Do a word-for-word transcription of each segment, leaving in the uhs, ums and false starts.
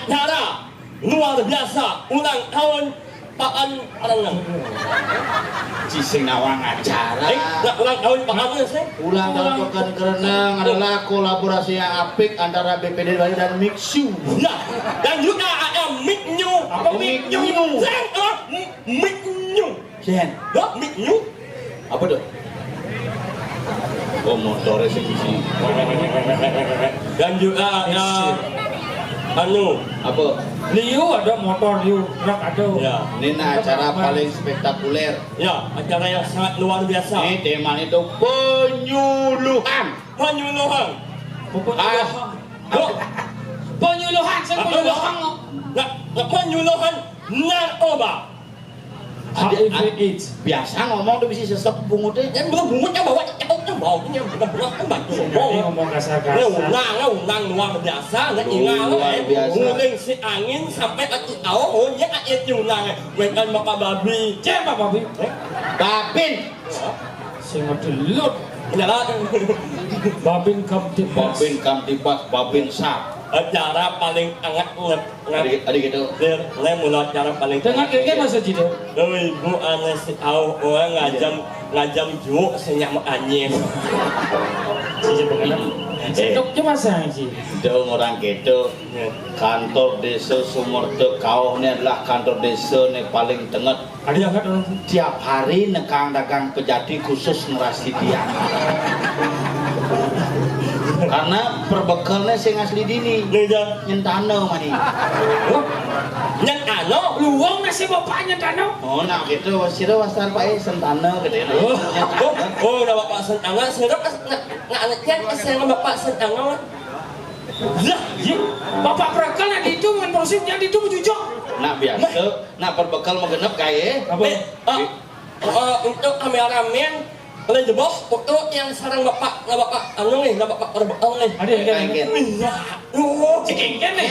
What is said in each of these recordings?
Acara luar biasa ulang tahun Paan Renang. Ci sing nawang acara. Eh, ulang tahun Paan Renang sih? Ulang tahun Paan Renang adalah kolaborasi yang apik antara B P D Bali dan Mixu. Ya, dan juga ada Miknyu. Apa Miknyu? Miknyu? Saya, eh, Miknyu. Sen. Loh, Miknyu? Apa tuh? Oh, motornya sih isi. Dan juga ada anu. Apa? Liu ada motor, liu truk ada. Ya. Ini nah acara paling spektakuler. Ya, acara yang sangat luar biasa. Ini temanya itu penyuluhan. Penyuluhan. Penyuluhan. Ah. Loh. Penyuluhan, saya penyuluhan. Nah, nah, penyuluhan narkoba. H I V AIDS. Biasa ngomong tuh bisa sesep bungutnya. Yang belum bungutnya bawa cekoknya baunya benar-benar kan bantu ngomong. Jadi ngomong kasar-kasar. Nah, undang, nah, undang luar biasa, nah, ingat, luar biasa. Nguling si angin sampai ati tahu, oh, ya, ayat diundang. Wekan bapak babi. Siapa babi? Eh? Babin. Sing ngedelut. Enggak lah. Babin Kamtibas. Babin Kamtibas, Babin Sar. Acara paling anget nget. Adi, adi gitu. Lir, le mula acara paling. Tengah keke masa jitu. Lo ibu ane si au orang ngajam, ngajam juuk senyak mak anyeh. Siji pengenam. Eh. Sedok cuma sanji. Dong orang gitu. Ya. Kantor desa Sumerta Kauh ini adalah kantor desa ini paling tenget. Ada yang angkat orang tu. Tiap hari nekang dagang pejati khusus ngerasi dia. Karena perbekalnya sing asli dini. Iya. Nyentana mani. Oh, nyentana? Luang nasi bapak nyentana? Oh, nak gitu. Sira wastan Pak, eh, sentana gitu ya. Oh, oh, oh, udah bapak sentana, sira nak, nak, nak, nak, saya bapak sentana. Lah, iya. Bapak berakal nak ditu ngan proses yang ditu bujujak. Nak biasa, nak perbekal mah genep kae. Apa? Eh, ah, eh, untuk kameramen, kalau jebos, untuk yang sarang bapak, lah bapak, anu nih, lah bapak perbekal nih. Ada, ada, ada. Iya, oh. Cekengken nih.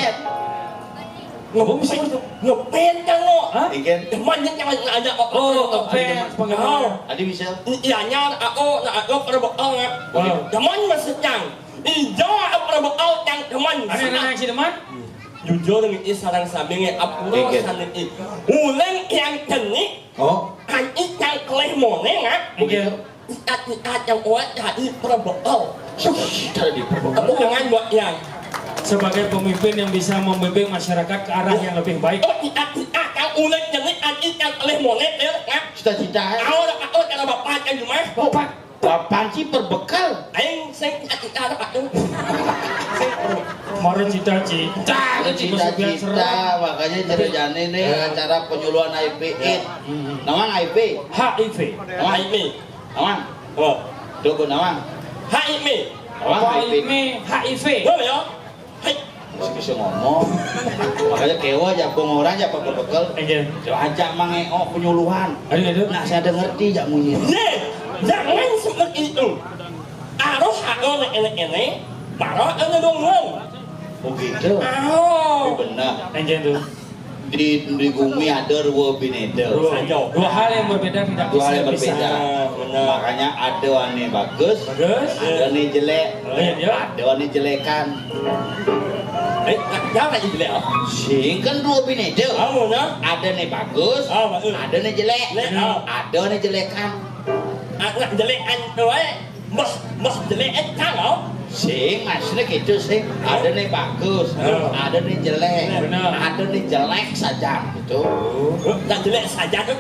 Ngepin, ngepin kan lo. Hah? Ikan. Teman yang jangan ngajak bapak. Oh, ngepin, penggemar. Adi bisa. Ianya, aku, nak aku perbekal ya. Oh. Teman maksudnya. Ijo apa baal yang teman. Ada yang nanya si teman? Jujur ngi sarang sami ngi apuro sani i. Uleng yang cenik. Oh. Kan i yang keleh moneng ah. Begitu. Ikat-ikat yang kuat jadi perbeal. Jadi perbeal. Aku dengan buat yang sebagai pemimpin yang bisa membimbing masyarakat ke arah yang lebih baik. Oh, ikat-ikat yang uleng cenik kan i yang keleh moneng ya. Cita-cita. Tahu lah aku cara bapak yang cuma. Bapak. Apaan sih perbekel? Aing sing cita-cita apa tuh? Kemarin cita-cita, cita-cita, makanya ceritanya nih acara penyuluhan H I V AIDS. Nawan H I V? H I V. Nawan? Nawan? Oh. Coba nawan? H I V. Nawan H I V. H I V. Boleh ya? Hai. Mesti bisa ngomong. Makanya kewa aja, bong orang aja, apa bekel. Iya. Coba aja mang, oh, penyuluhan. Aduh, aduh. Nah, saya ada ngerti, jak munyi. Ye, jangan seperti itu. Aroh aku enek-enek, baroh aku dongeng. Oh, gitu. Aroh. Benar. Enggak tuh. Di, di bumi ada dua bineda. Dua, dua hal yang berbeda tidak bisa dipisahkan. Dua hal yang berbeda. Benar. Makanya ada ane bagus, bagus, ada ane jelek, oh, iya, iya, ada ane jelekan. Eh, jangan lagi jelek, ah. Sing kan dua bineda. Oh, benar. Ada ane bagus, ah, bagus, ada ane jelek. Jelek, ah. Ada ane jelekan. Anak jelekan tuh, eh. Mbah, mbah jelek kan, oh? Sing, maksudnya gitu, sing. Ada nih bagus, ada nih jelek, ada nih jelek saja, gitu. Nah, jelek saja tuh.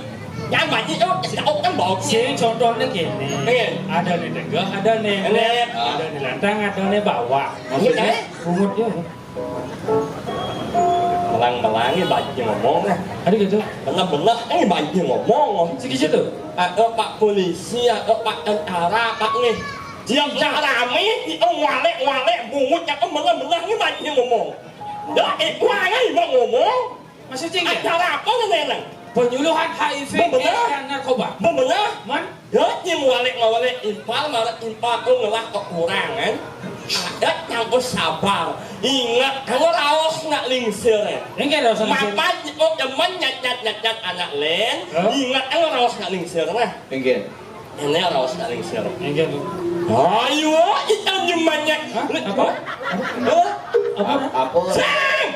Yang banyak tuh, kita kan bau. Sing, contohnya gini. Ada nih degah, ada nih lep, ada nih lantang, ada nih bawah. Maksudnya? Bungut ya. Melang-melangi banci ngomong, eh. Ada gitu. Bener-bener, eh, banci ngomong. Segitu tuh. Atau Pak Polisi, atau Pak Tentara, Pak nih. Dia rame, dia ngwalek-ngwalek, bungut, ya, bener-bener nih banci ngomong. Ya, eh, kurang aja mau ngomong. Maksudnya, acara apa nih, Neng? Penyuluhan H I V dan narkoba. Bener? Man? Ya, yang ngwalek-ngwalek impal, malah impal tuh ngelah kekurangan. Ada yang sabar. Ingat, kalau raos nak lingsir, ya. Ini kayak raos nak lingsir. Mapan, oh, demen nyat-nyat-nyat-nyat anak len. Hah? Ingat, kalau raos nak lingsir, nah. Enggak. Ini raos nak lingsir. Enggak tuh. Ayo, itu nyemannya. Hah? Apa? Hah? Apa? Apa? Sing!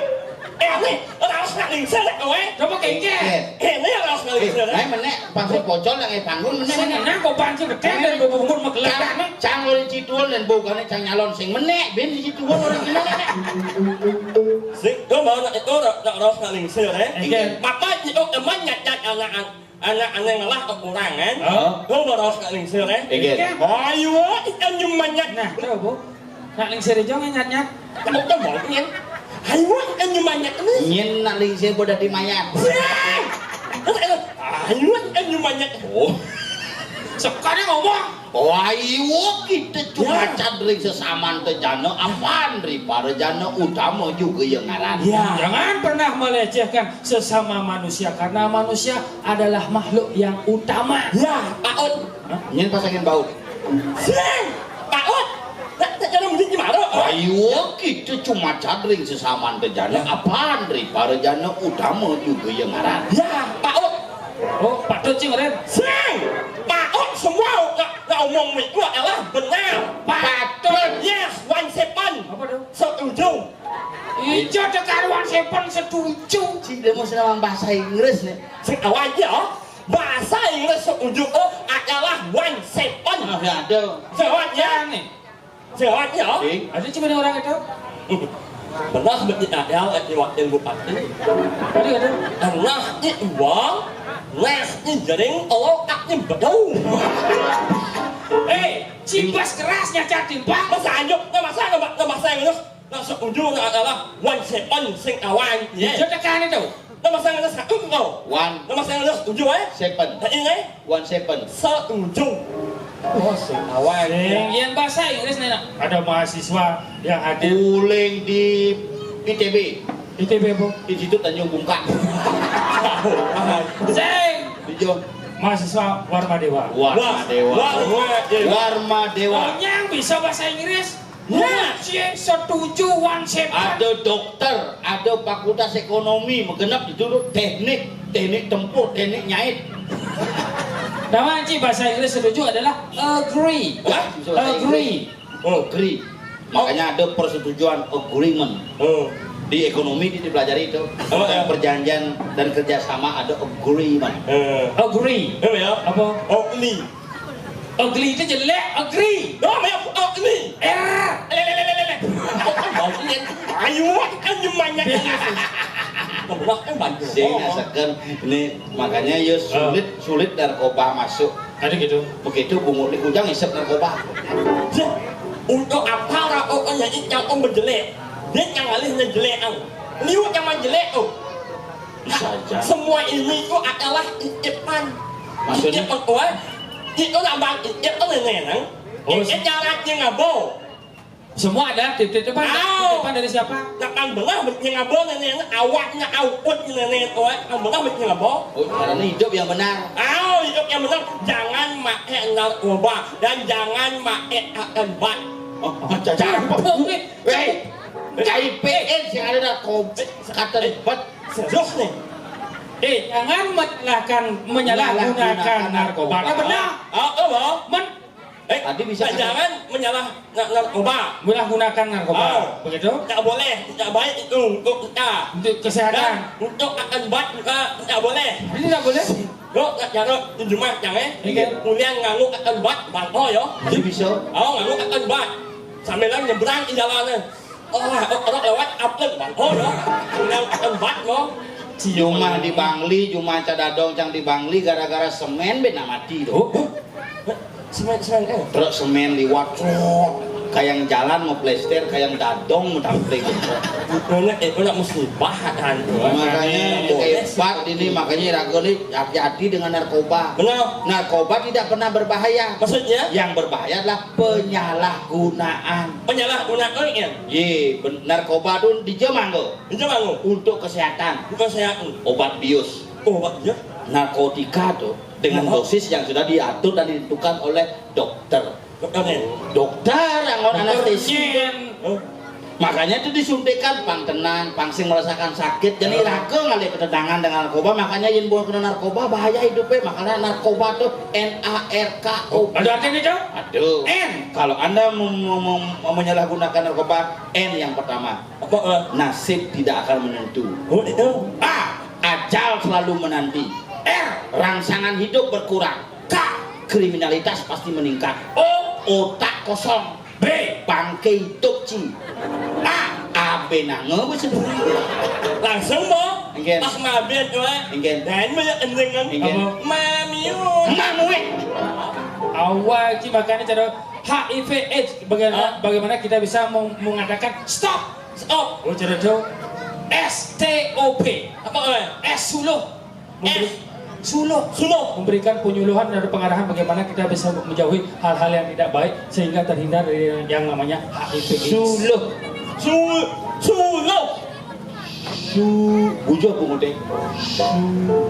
Raos nak lingsir nak kowe. Coba kengke. Eh, Ini raos nak lingsir. eh, menek pas pocol nang panggung menek. Sing enak kok panci gedhe dan bubur megelak. Cang, cang ora ciduan dan bukane cang nyalon sing menek ben ciduan ora kena menek. Sing kau mau nak itu nak raos nak lingsir eh. Iya. Papa itu emang nyat-nyat anak anak ane ngelah kekurangan. Hah? Kau mau raos nak lingsir eh. Iya. Ayo, ikan nyumanyat. Nah, coba, Bu. Nak lingsir aja nyat-nyat. Kamu tuh mau kan? Ayo, ikan nyumanyat ini. Nyen nak lingsir bodo dadi mayat. Ayo, ikan nyumanyat. Oh. Sekane ngomong. Wah, iwo kita cumacan ring sesaman tejana apan ri parejana utama juga yang ngaran. Ya. Jangan pernah melecehkan sesama manusia karena manusia adalah makhluk yang utama. Ya, Pak Ut. Nyen pasangin baut. Sing, Pak Ut. Nak tak cara mesti gimana? Ayo kita cumacan ring sesaman tejana apan ri parejana utama juga yang ngaran. Ya, Pak Ut. Oh, patut sih, Ren. Sing, Pak Ut semua nak nak omong itu adalah benar. Patut. Yes, one seven. Apa tuh? Setuju. Ijo tekaruan sepen setuju. Cik dia mau senang bahasa Inggris nih. Sing awal aja. Bahasa Inggris setuju oh adalah one seven. Ah, ya ada. Sehat ya. Nih, Sehat ya. Sing. Ada cuma orang itu. Benar betul ada lagi wakil bupati. Ada ada. Nah ini uang, nah ini jering, kalau tak ini bedau. Eh, cipas keras nyacat timpal. Masa anjuk, nah masa nama nama saya ngelus, nah setuju nah adalah one seven sing kawan. Ijo Ya. tekan itu. Nah masa ngelus satu kau. One Nah masa ngelus tujuh eh. seven. Nah ini One seven. Setuju. Oh sing kawan. Yang bahasa Inggris nih, nak. Ada mahasiswa yang hadir Uling di I T B. I T B apa? Institut Tanjung Bungkak. Sing. Di John. Mahasiswa Warma Dewa. Warma Dewa. Wah, wah, wah. Warma Dewa. Oh, yang bisa bahasa Inggris. Ya. Cie setuju one seven. Ada dokter, ada fakultas ekonomi, menggenap di dulu teknik, teknik tempur, teknik nyait. Nama Ci bahasa Inggris setuju adalah agree. Wah, bisa bahasa Agree. Oh, Agree. Makanya ada persetujuan agreement. oh. Di ekonomi di- dipelajari itu. Apa, ya? Perjanjian dan kerjasama ada agreement. Eh. Agree. Eh ya. Apa? Oh ini. Ugly itu jelek, agree. Oh ya, oh ini. R. Lele lele lele. Oh ini. Ayo kan nyumanya. Benar kan bantu. Sehingga second ini makanya ya sulit sulit narkoba masuk. Ada gitu. Begitu bungut di kujang isep narkoba. Untuk apa orang yang yang om berjelek? Dia yang alihnya jelek ang. Liu yang jelek oh. Bisa aja. Semua ini itu adalah titipan. Maksudnya? Titipan kuat. Itu lambang titip kan nenek. Oh, Itu nyaratnya ngabo. Semua ada titip-titipan. Au. Titipan dari siapa? Nak kan belah benci ngabo nenek, awaknya aukut nenek kuat. Kan belah benci ngabo. Oh, karena hidup yang benar. Au, hidup yang benar. Jangan makai narkoba dan jangan makai akan bat. Oh, cacak. Oke. Hei, K I P N sih ada narkoba. Kata bat. Serius nih. Eh, jangan menyalahkan menyalahgunakan narkoba. Ada benar. Oh, oh, oh. Men Eh, Tadi bisa eh, jangan menyalah na- narkoba. menyalahgunakan narkoba. Ah. Begitu? Tidak boleh, tidak baik itu untuk kita. Untuk kesehatan. Dan untuk akan bat juga tidak boleh. Ini tidak boleh. Lo nak jarot di rumah jangan. Iya. Kemudian nganguk akan bat, bangko yo. Jadi bisa. Oh, nganguk akan bat. Sambilan nyebrang di jalanan. Oh, oh, orang lewat apa bangko yo. Nganguk akan bat yo. Jumah di Bangli, jumah cadadong cang di Bangli gara-gara semen bena mati tuh. Oh, Semen semen eh. Truk semen liwat, truk. Kayak jalan mau plester, kayak dadong mau tampil gitu. Mana eh mana musibah kan. Makanya Boleh. hebat ini, makanya ragu nih hati-hati dengan narkoba. Benar. Narkoba tidak pernah berbahaya. Maksudnya Yang berbahaya adalah penyalahgunaan. penyalahgunaan ya. Ye, ben- narkoba tuh dijemang tuh Itu bangun. untuk kesehatan. Bukan sehat. Obat bius, Oh, Pak, ya. narkotika tuh dengan Apa? Dosis yang sudah diatur dan ditentukan oleh dokter. Dokter nih. Dokter yang Dokter anestesi. Nyen. Oh. Makanya itu disuntikkan pang tenang, pang sing merasakan sakit. Jadi raga ngalih ketenangan dengan narkoba. Makanya yen bukan kena narkoba bahaya hidupnya. Makanya narkoba tuh N A R K O. Ada artinya, Cok? Aduh. N. Kalau Anda mem- mem- mem- menyalahgunakan narkoba, N yang pertama. Apa, eh? Nasib tidak akan menentu. Oh, itu. A. Ajal selalu menanti. R. Rangsangan hidup berkurang. K. Kriminalitas pasti meningkat. O. Otak kosong. B. Bangke hidup, Ci. A. Abe nange, Bu, sendiri. Langsung, Bu. Enggen. Pas ngabin, Bu. Enggen. Dan banyak ending, kan? Enggen. Apa? Mamiun. Mamuin. Awal, Ci, makanya cara H I V AIDS. Bagaimana, bagaimana kita bisa meng- mengatakan stop? Stop. Oh, cara itu. S T O P. Apa, eh? S suluh. Memberi- Eh. Suluh. Suluh. Memberikan penyuluhan dan pengarahan bagaimana kita bisa menjauhi hal-hal yang tidak baik sehingga terhindar dari yang namanya H I V AIDS. Suluh. Su- suluh. Su- Bujuh, Bu Ngunting. Su-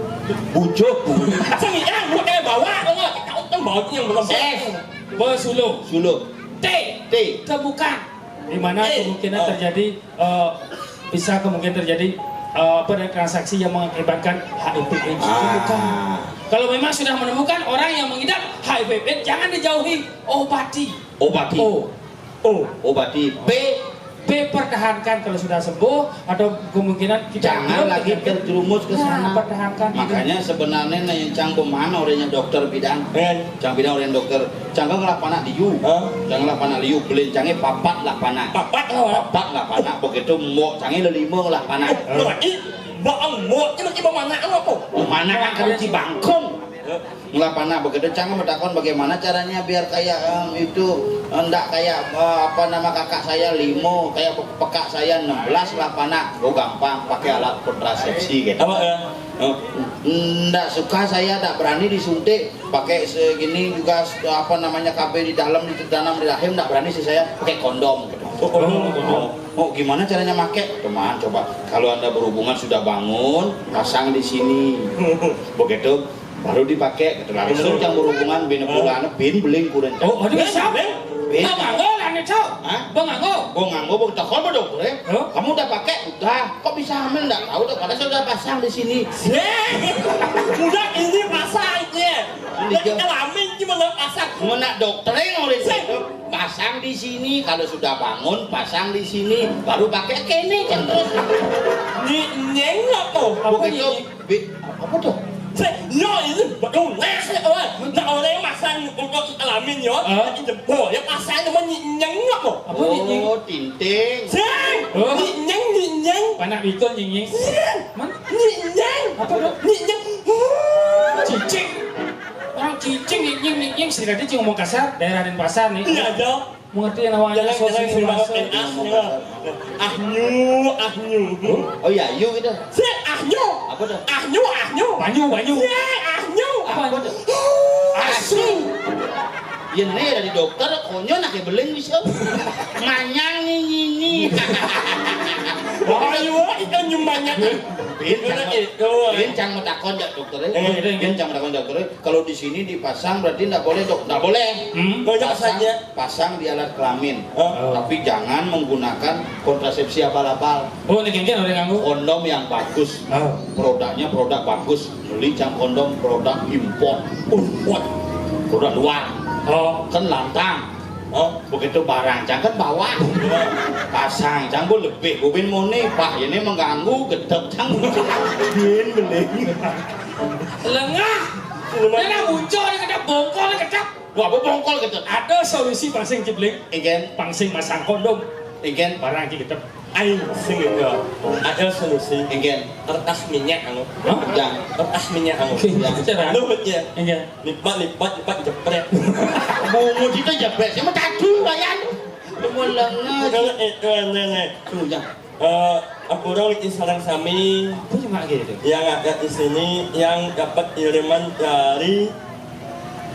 Bujuh, Bu Ngunting. Sing yang mau kayak bawa, kalau kita utang bawa yang belum. S. Bersuluh. Suluh. T. T. Temukan. Di mana Eh, kemungkinan oh. terjadi, eh, bisa kemungkinan terjadi, eh, apa namanya, transaksi yang mengakibatkan H I V AIDS. Ah. Temukan. Kalau memang sudah menemukan orang yang mengidap H I V AIDS, jangan dijauhi, obati. Obati. O. O. Obati. B. B, pertahankan kalau sudah sembuh atau kemungkinan kita Jangan belum lagi terjadi. terjerumus ke Nah, sana. pertahankan. Makanya sebenarnya nih, cang pemaham orangnya dokter bidang. Eh. Cang bidang orang dokter. Cang kan ngelah panak liu. Hah? Cang ngelah panak liu, belin cangnya papat lah panak. Papat lah, Pak. Papat lah panak, begitu mok cangnya lelima lah panak. Oh, berarti baang mok ini lagi mana apa? Mana kan kalau Cibangkong. Ngelah panak begitu, cang bertakon bagaimana caranya biar kayak, em, itu, eh, ndak kayak, eh, apa nama kakak saya, limo, kayak pe- pekak saya, enam belas lah panak. Oh, gampang, pakai alat kontrasepsi gitu. Apa, eh? Eh, ndak suka saya, ndak berani disuntik. Pakai segini juga, apa namanya, K B di dalam, ditanam di rahim, ndak berani sih saya. Pakai kondom gitu. Oh, kondom, kondom. Oh, oh, gimana caranya make? Teman, coba. Kalau Anda berhubungan sudah bangun, pasang di sini. Begitu, baru dipakai gitu. Langsung cang berhubungan, bin bulan, bin beling kurang. Oh, aduh, bisa. Bin. Bang Anggo, lah, nih, Cok. Hah? Bang Anggo. Bang Anggo, bang takon, bang dokter, eh? Hah? Kamu udah pakai? Udah. Kok bisa hamil? Nggak tahu, dok. Padahal saya udah pasang di sini. Eh, udah ini pasang, ya. Ini Jadi dia. Kelamin cuma nggak pasang. Mau nak dokter yang oleh Sih. Itu. Pasang di sini, kalau sudah bangun, pasang di sini, baru pakai kene kan terus. Nyi-, nyeng apa? Apa Begitu, nyi-, bi- apa tuh? Sih, no, ini betul. Nah, sih, oh, nah, orang yang masang untuk kelamin, yo. Hah? Ini jempol, ya, pasang sama nyi-, nyeng apa? Apa nyi-, nyeng? Oh, tinting. Sih, Oh. Nyi-, nyeng, nyi-, nyeng. Panak bikul, nying, nying. Sih, Mana? Nyi-, nyeng. Apa tuh? Nyi-, nyeng. Cicing. Orang cicing, nying, nying, nying, nying. Sih, tadi cing ngomong kasar, daerah Denpasar nih. Iya, Jo. Mengerti yang awalnya Jangan, jangan sosial sering banget bahasa. N A, ya. Ahnyu, ahnyu. Oh iya, yu gitu. Sih, ahnyu. Apa tuh? Ahnyu, ahnyu. Banyu, banyu. Sih, ahnyu. Apa? Apa tuh? Asu. Ya, nih dari dokter, konyo nak beling bisa. Manyang nih, ini. Oh, iya, itu nyumanya. Bin, Itu cang, itu. Bin, cang mau takon jak dokter, eh? Eh, Bin, cang mau takon jak dokter, eh? Kalau di sini dipasang berarti ndak boleh, dok? Ndak boleh. Hmm? Banyak Pasang, saja. Pasang di alat kelamin. Oh. Tapi jangan menggunakan kontrasepsi abal-abal. Oh, ini genggen orang nganggo. Kondom yang bagus. Oh. Produknya produk bagus. Beli cang kondom produk impor. Impor. Produk luar. Oh. Kan lantang. Oh. Begitu barang cang kan bawa. Pasang cang bu lebih bubin muni, Pak, ini mengganggu, gedek cang. Bin beling. Lengah. Lumayan. Ini muncul, ini kedap bongkol, ini kedap. Wah, apa bongkol gitu? Ada solusi pangsing cibling. Ingin. Pangsing masang kondom. Ingin. Barang iki gedek. Aing sing itu. Ada solusi. Ingin. Kertas minyak anu. Hah? Yang. Kertas minyak anu. Oke, Yang. Cara. Lu ya. Enggak. Lipat, lipat, lipat, jepret. Bungut itu jepret. Siapa tadi, Wayan? Lu mau lenges. Kalau itu aneh. Tuh, yang. Eh, aku orang di sareng sami Apa cuma gitu? Yang ada di sini yang dapat kiriman dari,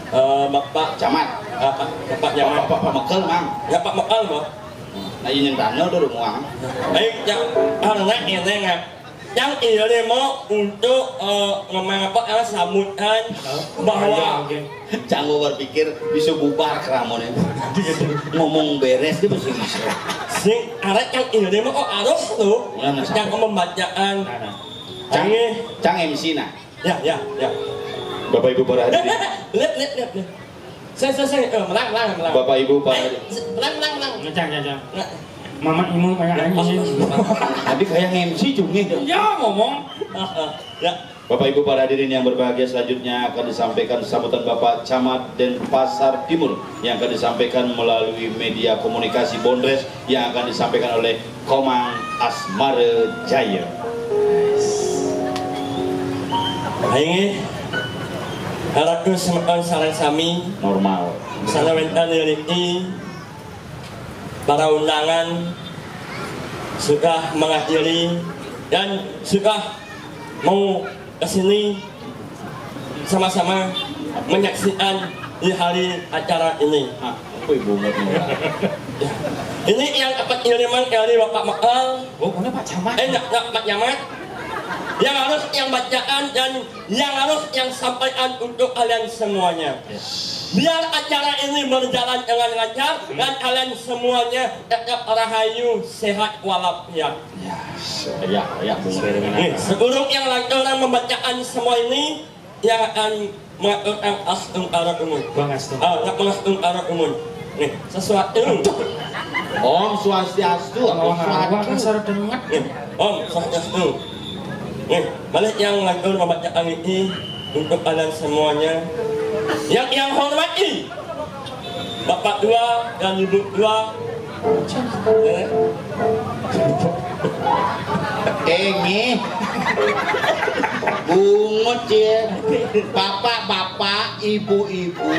eh, Bapak Camat. Bapak, Bapak Camat. Bapak, Bapak Mekel, Mang. Ya, Pak Mekel, Bang. Nah, ini tanah udah muang. Baik, yang anak ini, Kak. Yang ini mau untuk, eh, ngemang apa, eh, sambutan bahwa Oke, oke. Canggo berpikir bisa bubar keramonnya. Ngomong beres dia masih bisa. Sing arek yang ini mah kok harus tuh. Mana, mana, yang siapa? Pembacaan. Nah, nah. Cang, Ini. Cang M C nah. Ya, ya, ya. Bapak Ibu para hadirin. Lihat, lihat, lihat, lihat. Saya, saya, saya, eh, melang, melang, melang. Bapak Ibu para Eh, hadirin. Melang, melang, melang. Ngecang, ngecang. Nggak. Mama imu kayak anjing. Tadi kayak M C cumi. Ya ngomong. Ah, ah, ya. Bapak Ibu para hadirin yang berbahagia, selanjutnya akan disampaikan sambutan Bapak Camat Denpasar Timur yang akan disampaikan melalui media komunikasi Bondres yang akan disampaikan oleh Komang Asmara Jaya. Inggih, harap semeton sareng sami. Normal. Sana wénten niki para undangan sudah menghadiri dan sudah mau ke sini sama-sama menyaksikan di hari acara ini. Ah, apa ibu mau tinggal? Ini yang dapat kiriman dari Bapak Mekal. Oh, mana Pak Camat? Eh, enggak, enggak, Pak Camat. Yang harus yang bacaan dan yang harus yang sampaikan untuk kalian semuanya. Ya. Biar acara ini berjalan dengan lancar dan kalian semuanya tetap rahayu, sehat walafiat. Ya, ya, ya, Bung. Sesuai dengan Nih, apa? Sebelum yang lancar membacaan semua ini, yang akan mengaturkan astung arah umum. Bang Astung. Ah, nak mengastung arah umum. Nih, sesuatu. Om Swastiastu, Om Swastiastu. Nih, Om Swastiastu. Nih, balik yang lancar membacaan ini untuk kalian semuanya. Yang yang hormati Bapak dua dan Ibu dua. Eh? Eh, nggih. Bungut ya. Bapak-bapak, ibu-ibu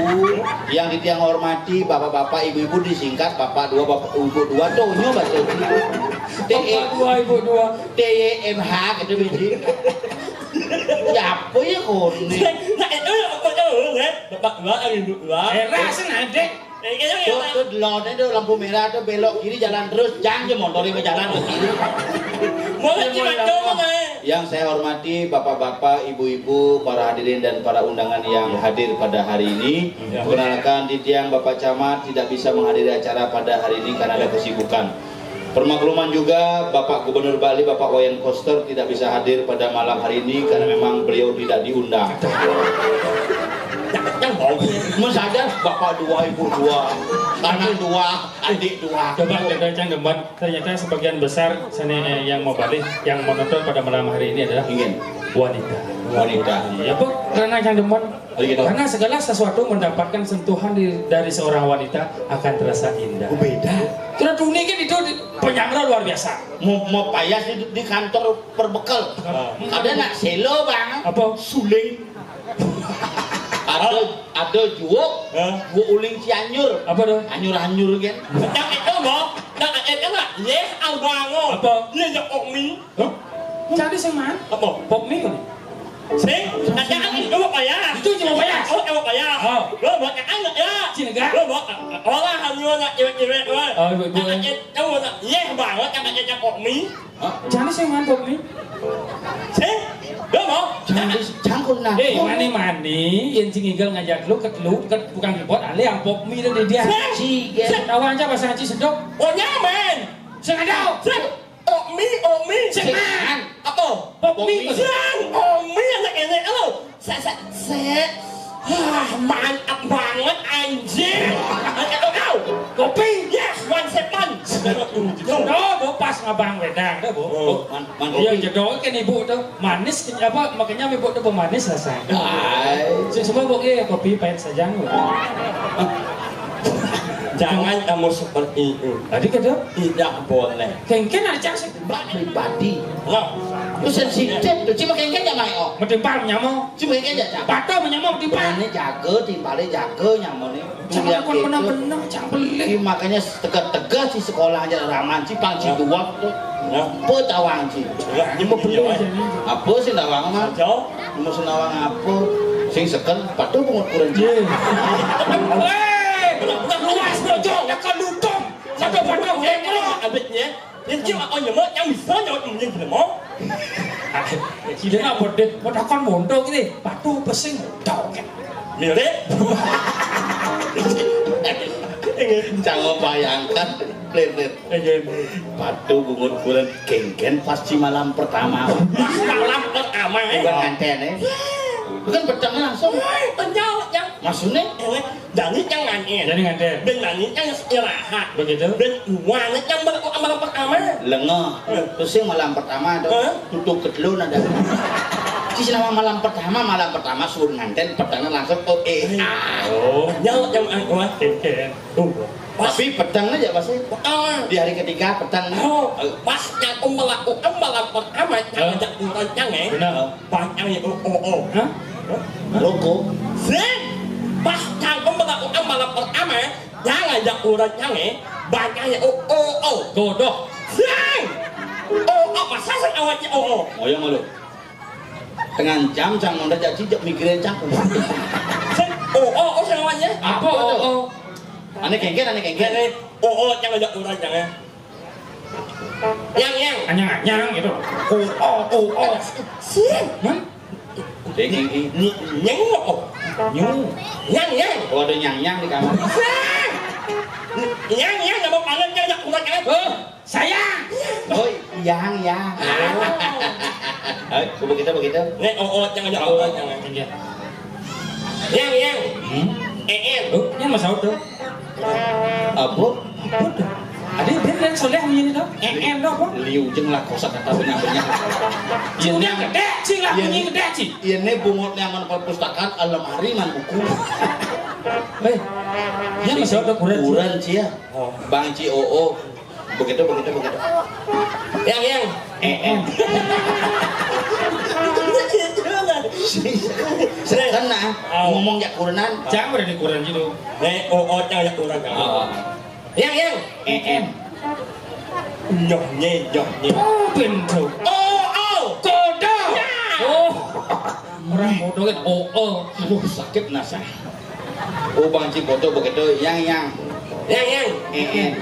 yang ditiang hormati, bapak-bapak, ibu-ibu disingkat bapak dua, bapak ibu dua, tuh nyo baca itu. T E Bapak dua, ibu dua. T Y M H gitu biji. Ya apa ya kono? Nah, itu yang aku tahu, ya. Bapak dua, ibu dua. Eh, lah, sing adek. Tuh, tuh, delone tuh lampu merah tuh, belok kiri, jalan terus, jangan aja motornya berjalan ke kiri. Yang saya hormati bapak-bapak, ibu-ibu, para hadirin dan para undangan yang hadir pada hari ini. Ya. Perkenalkan, Titiang Bapak Camat tidak bisa menghadiri acara pada hari ini karena ada kesibukan. Permakluman juga, Bapak Gubernur Bali, Bapak Wayan Koster, tidak bisa hadir pada malam hari ini karena memang beliau tidak diundang. Mas ada Bapak dua, Ibu dua, anak dua, adik dua. Coba kita cang demen, ternyata sebagian besar seni, eh, yang mau balik, yang menonton pada malam hari ini adalah Ingin. Wanita. Wanita. Ya, Bu, karena cang demen. Oh, gitu. Karena segala sesuatu mendapatkan sentuhan di, dari seorang wanita akan terasa indah. Oh, beda. Terus dunia kan itu di, penyangga luar biasa. Mau, mau payas di, di kantor perbekel. Ah. Ada nak selo, Bang. Apa? Suling. Ada, ada juuk, hah? Juuk uling Cianjur. Apa tuh? Anyur-anyur kan. Yang itu mau, yang itu nak, yes, abang. Apa? Dia yang Okmi. Hah? Cari sing man? Apa? Pop mie kan? Sing, kacang itu mau payah. Itu cuma payah. Oh, mau payah. Oh. Lo buat yang anak ya. Sini, Kak. Lo buat, olah hamil nak cewek-cewek, lo. Oh, ibu-ibu. Nak cewek, kamu nak, yeh banget, nak cewek Okmi. Hah? Cari sing man Okmi? Sing, lo mau? Cari, cangkul nah. Eh, mani-mani, yang sing igal ngajak lu, ke lu, ke tukang kebot, ale yang Okmi dan dia. Sing. Sing. Tahu aja bahasa Haji sedok. Oh, nyaman. Sing ada. Sing. Okmi, Okmi. Sing man. Apa? Okmi. Sing, Okmi anak ini, lo. Sek, sek, sek. Wah, mantap banget, anjing. Ada kau tahu? Kopi. Yes, one seven. Tuh, Bu, pas ngabang wedang, tuh, Bu. Oh, man, man. Iya, kopi. Jedok kan ibu tuh. Manis, apa, makanya ibu tuh pemanis rasanya. Hai. Sing semua, Bu, eh, kopi pahit saja, Bu. Jangan kamu seperti itu. Tadi kata? Tidak boleh. Kengken aja sih. Mbak pribadi. Lah, lu sensitif tuh, cuma kengken ya, Mai, oh. Metimpal nyamuk. Cuma kengken ya, Cak. Batal menyamuk metimpal. Ini jago, timpalnya jago, nyamuknya. Jangan kon benar-benar, jangan pelit. Iya, makanya tegak-tegak sih sekolah aja raman sih, pang sih dua tuh. Ya. Apa tawang sih? Ya, ini mau bener aja nih. Apa sih tawang, Mas? Jauh. Mau senawang apa? Sing seken, patuh pengukuran sih. Iya. Weh, luas bocor, ya kan lutung. Satu patuh, ya kan. Abisnya, yang cuma oh nyemot, yang bisa nyemot, yang bisa mau. Sida nak bodhe, mau takon mondok iki, patuh pesing, dok. Mirip. Cang bayangkan, Plir, Plir. Patu bungut kureun kéngkén pasti malam pertama. Pas malam pertama, éh. Bukan nganten, éh. Bukan peteng langsung. Woi, penyal, Cang. Maksudnya? Éh, jadi Cang nganten. Jadi nganten. Dan nani Cang istirahat. Begitu. Dan iwan Cang ber-, malam pertama. Lengeh. Terus yang malam pertama tuh, tutup ketelun ada. Cing nama malam pertama, malam pertama suruh nganten, petengna langsung O E A. Oh. Penyal, Cang, ah, wah, kéngkén. Tuh. Pas. Tapi peteng aja pasti. Peteng. Di hari ketiga peteng. Oh, pas Cang melakukan malam pertama, Cang ajak urang, Cang, éh. Benar. Pas Cang itu, oh, oh. Hah? Rokok. Sing. Pas Cang melakukan malam pertama, Cang ajak urang, Cang, éh. Pas Cang itu, oh, oh. Godoh. Sing. Oh, oh, masa sing awaknya, oh, oh. Ngoyong lu. Tengah jam Cang mondar jadi jek migrain Cang. Sing, oh, oh, oh, sing awaknya. Apa, oh, oh? Ane kéngkén, ane kéngkén. Éh, éh, oh, oh, Cang ajak urang, Cang, éh. Yang, yang. Anyang, anyang gitu. Oh, oh, oh, oh. Sing. Hah? Ding, ding, ding. Ny-, nyeng, oh. Nyung. Yang, yang. Oh, ada nyang-nyang di kamar. Sing. Yang, yang, nama pangan Cang ajak urang, Cang, éh. Oh. Sayang. Oh, yang, yang. Ayo, begitu, begitu. Nek, oh, oh, Cang ajak urang, Cang. Iya. Yang, yang. Hmm? Één. Oh, yang Mas Saud tuh. Apa? Apa tuh? Ada band yang soleh bunyi itu. Één tuh apa? Liu jeung lah kosa kata banyak-banyak. Cing, udah gedé, Cing, lah bunyi gedé, Cing. Ini bungut yang mana perpustakaan, lemari, man buku. Éh, yang Mas Saud tuh kureun, Cing. Kureun, Cing, ya. Oh. Bang Ci O O. Begitu, begitu, begitu. Yang, yang. Één. Sekarang nah, ngomong jak kurenan. Jangan berani kurenan gitu. Éh, oh, oh, Cang ajak urang, Cang. Oh. Yang, yang. Één. Nyoh, nyé, nyoh, nyé. Oh, pintu. Oh, oh. Kodo. Ya. Oh. Orang bodoh kan, oh, oh. Aduh, sakit nasa. Oh, Bang Ci foto begitu, yang, yang. Yang, yang. Één.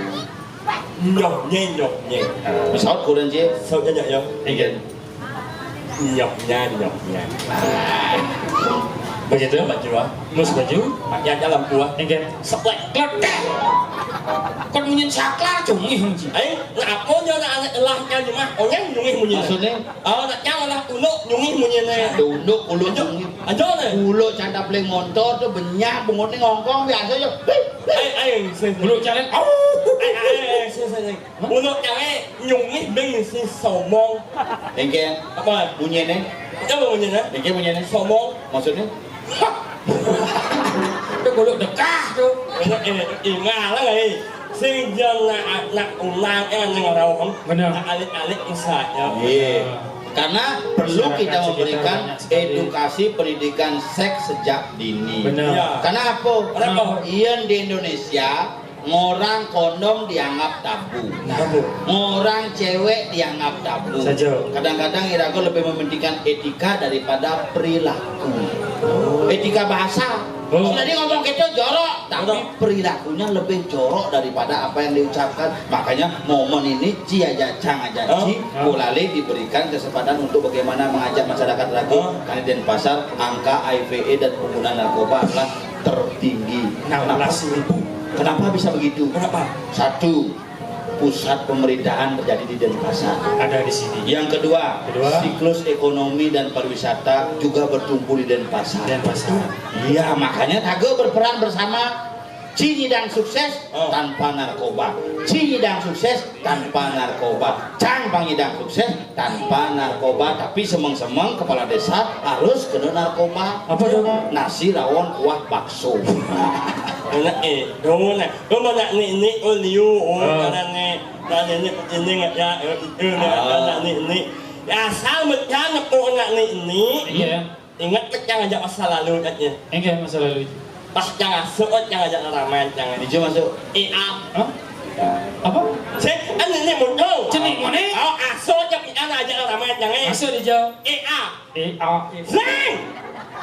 Nyoh, nyé, nyoh, nyé. Pesawat kureun, Ci. Pesawat aja, ya. Iya. Nyoh, nyé, nyoh, nyé. Begitu, Pak Jua. Mus baju. Pakai aja lampu, ah. Enggak. Seplek. Kletek. Kon munyin saklar, cungih, Ci. Éh, ngapa nyoh anak elahnya di mah? Onyang cungih munyin. Maksudnya? Oh, nak Cang lah unduk nyungih munyiné. Unduk, unduk nyungih. Aja né. Unduk canta beli motor tuh benyah, bungutnya ngongkong biasa aja. Ai, ai, sing, sing. Unduk calek. Au. Ai, ai, ai, sing, sing, sing. Unduk calek nyungih beng si somong. Engke. Apa? Munyiné. Apa munyiné? Engke munyiné. Somong. Maksudnya? Itu kudu dekah tuh. Ini, ini, ini ngalah, éh. Sing jeung na-, na-, unang, éh, ning raung. Benar. Nah, alik-alik misalnya. Iya. Karena perlu kita memberikan edukasi pendidikan seks sejak dini. Benar. Iya. Karena apa? Kenapa? Yen di Indonesia, ngorang kondom dianggap tabu. Tabu. Ngorang cewek dianggap tabu. Saja. Kadang-kadang irago lebih mementingkan etika daripada perilaku. Oh. Etika bahasa. Oh. Jadi ngomong gitu jorok, tapi perilakunya lebih jorok daripada apa yang diucapkan. Makanya momen ini Ci aja, Cang aja, Ci, mulai diberikan kesempatan untuk bagaimana mengajak masyarakat lagi. Karena Denpasar angka HIV dan penggunaan narkoba adalah tertinggi. Enam belas ribu. Kenapa bisa begitu? Kenapa? Satu, pusat pemerintahan terjadi di Denpasar. Ada di sini. Yang kedua, kedua, siklus ekonomi dan pariwisata juga bertumpu di Denpasar. Denpasar. Iya, makanya Tage berperan bersama. Ci nyidang sukses tanpa narkoba. Ci nyidang sukses tanpa narkoba. Cang pangidang sukses tanpa narkoba. Tapi semeng-semeng kepala desa harus kena narkoba. Apa tuh? Nasi rawon kuah bakso. Enak, éh, dong, nah. Lu mau nak nih, nih, oh, liu, oh, karena nih, nah, ini, ini nggak ya, eh, itu, nah, nak nih, nih. Ya, asal mecah nepuk nak nih, nih. Iya. Ingat mecah ngajak masa lalu, katanya. Enggak, masa lalu. Pas Cang asuh, Cang ajak raraman, Cang. Hijau masuk. E A. Hah? Apa? Sing, kan ini muncul. Cenik mone? Oh, asuh, Cang, ajak raraman, Cang, éh. Masuk hijau. E A. E A. Sing!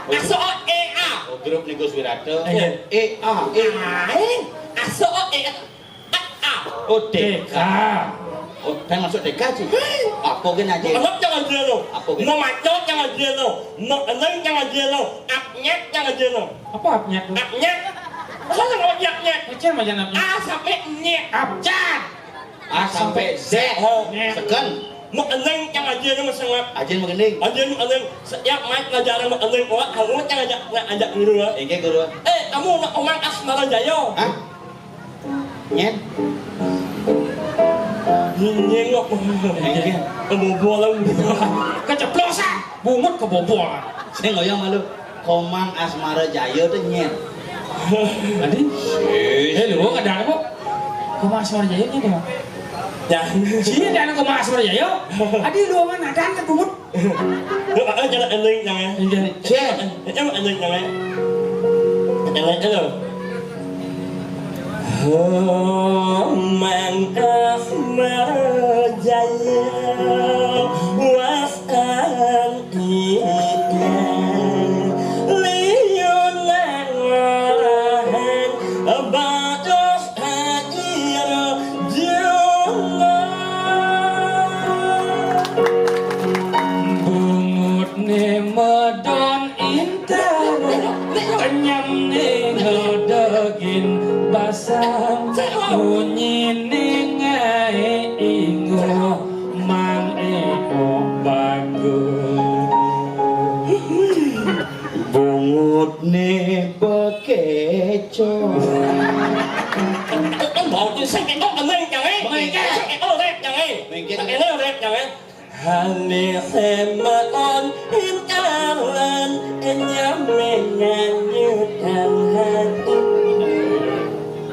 Asuh, E A. Oh, grup Nikus Wirata. Iya. E A. E A. Asuh, E A. A. Oh, T K. T K. Oh, kan masuk T K, Ci. Apa gé aja? Anak Cang aja lo. Apa gé? Mau macet Cang aja lo. Mau eneng Cang aja lo. Apnyet Cang aja lo. Apa apnyet tuh? Apnyet. Masa nggak nyek-nyek? Macam macam apa? A sampai nyek. Abjad. A sampai Z. Oh. Nyek. Seken. Mak Ening yang aja ni masih ngap. Aja magending. Aja ni Ening. Setiap main pelajaran Mak Ening, orang kamu yang ajak, nak ajak guru, ya. Oke, guru. Eh, kamu nak omang Asmara Jaya? Hah? Nyet. Nyengok. Oke. Kebobolan. Keceplosan. Bungut kebobolan. Saya ngoyong malu. Komang Asmara Jaya tuh nyet. Adi? Eh, lu kadang apa? Komang Asmara Jaya ini apa? Ya. Sini ada Komang Asmara Jaya. Adi lu mana ada anak bungut? Lu ada jalan ending jangan. Iya. Cek. Itu ending jangan. Ending itu. Komang Asmara Jaya. Was Liu nang ngarahan bados air juna. Bungutne medon intan, kenyamne ngedegin basang, munyine ngae inguh mang epok bagus. Bungutne bekeco. Kan bau tu sing kena kena jangan. Mengke. Sing kena rep jangan. Mengke. Sing kena rep jangan. Hale hemaon intalan kenyame nganyutan hati.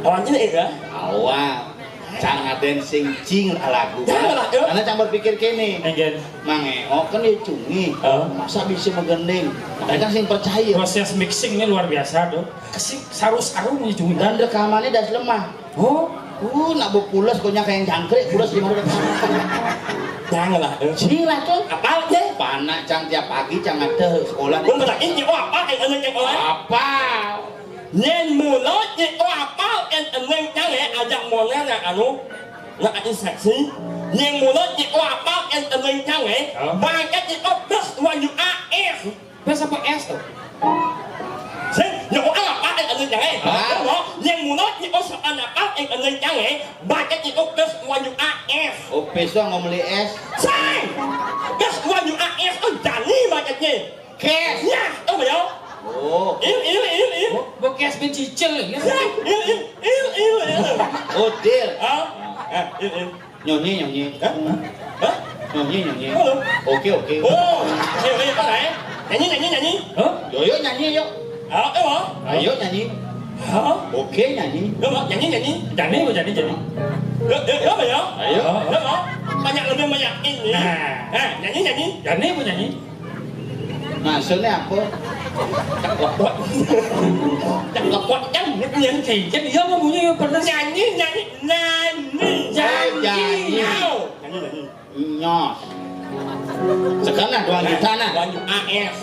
Awalnya ya? Awal. Cang aden sing cing lagu. Jangan lah, ya. Karena cang berpikir kene. Enggen. Mang Eo kan dia cungi. Oh. Masa bisa magending? Makanya cang sing percaya. Proses mixing ini luar biasa tuh. Kesing saru-saru nih cungi. Dan rekamannya das lemah. Oh. Uh, nak bepules konya kayak jangkrik, pules di mana? Jangan lah, ya. Sing lah tuh. Apal deh. Panak cang tiap pagi cang ada sekolah. Gua berarti nyeko apa kayak anak nyeko? Apa? Yen mulo nyeko apal en eneng cang, eh, ajak mona nak anu, nak ati seksi. Yen mulo nyeko apal en eneng cang, eh, hah? Bangkat nyeko plus one you are, eh. Plus apa S tuh? Sing, nyeko apal en eneng cang, eh. Hah? Yen mulo nyeko soal apal en eneng cang, eh, bangkat nyeko plus one you are, eh. Oh, besok nggak beli es. Sing, plus one you are, eh, tuh jani bangkatnya. Cash. Ya, oh, ya. Oh. Il, il, il, il. Oh, bo cash ben cicil, ya. Ya, il, il, il, il, il. Oh, deal. Ah, ah, il, il. Nyonyi, nyonyi. Hah? Hah? Nyonyi, nyonyi. Halo. Oke, oke. Oh, oke, oke, apa, eh? Nyanyi, nyanyi, nyanyi. Hah? Yo, yo, nyanyi, yo. Ah, apa? Ayo, nyanyi. Hah? Oke, nyanyi. Yo, Mak, nyanyi, nyanyi. Nyanyi, Bu, nyanyi, nyanyi. Yo, yo, yo, apa, ya? Ayo. Yo, Mak. Banyak lebih banyak ini. Nah. Eh, nyanyi, nyanyi. Nyanyi, Bu, nyanyi. Maksudnya apa? Cak lepot. Cak lepot kan nyanyi. Kan iya ngomongnya yang pernah. Nyanyi, nyanyi, nyanyi. Janji. Nyanyi. Nyanyi, nyanyi. Nyos. Sekarang nah, dua juta nah. Banyak A F.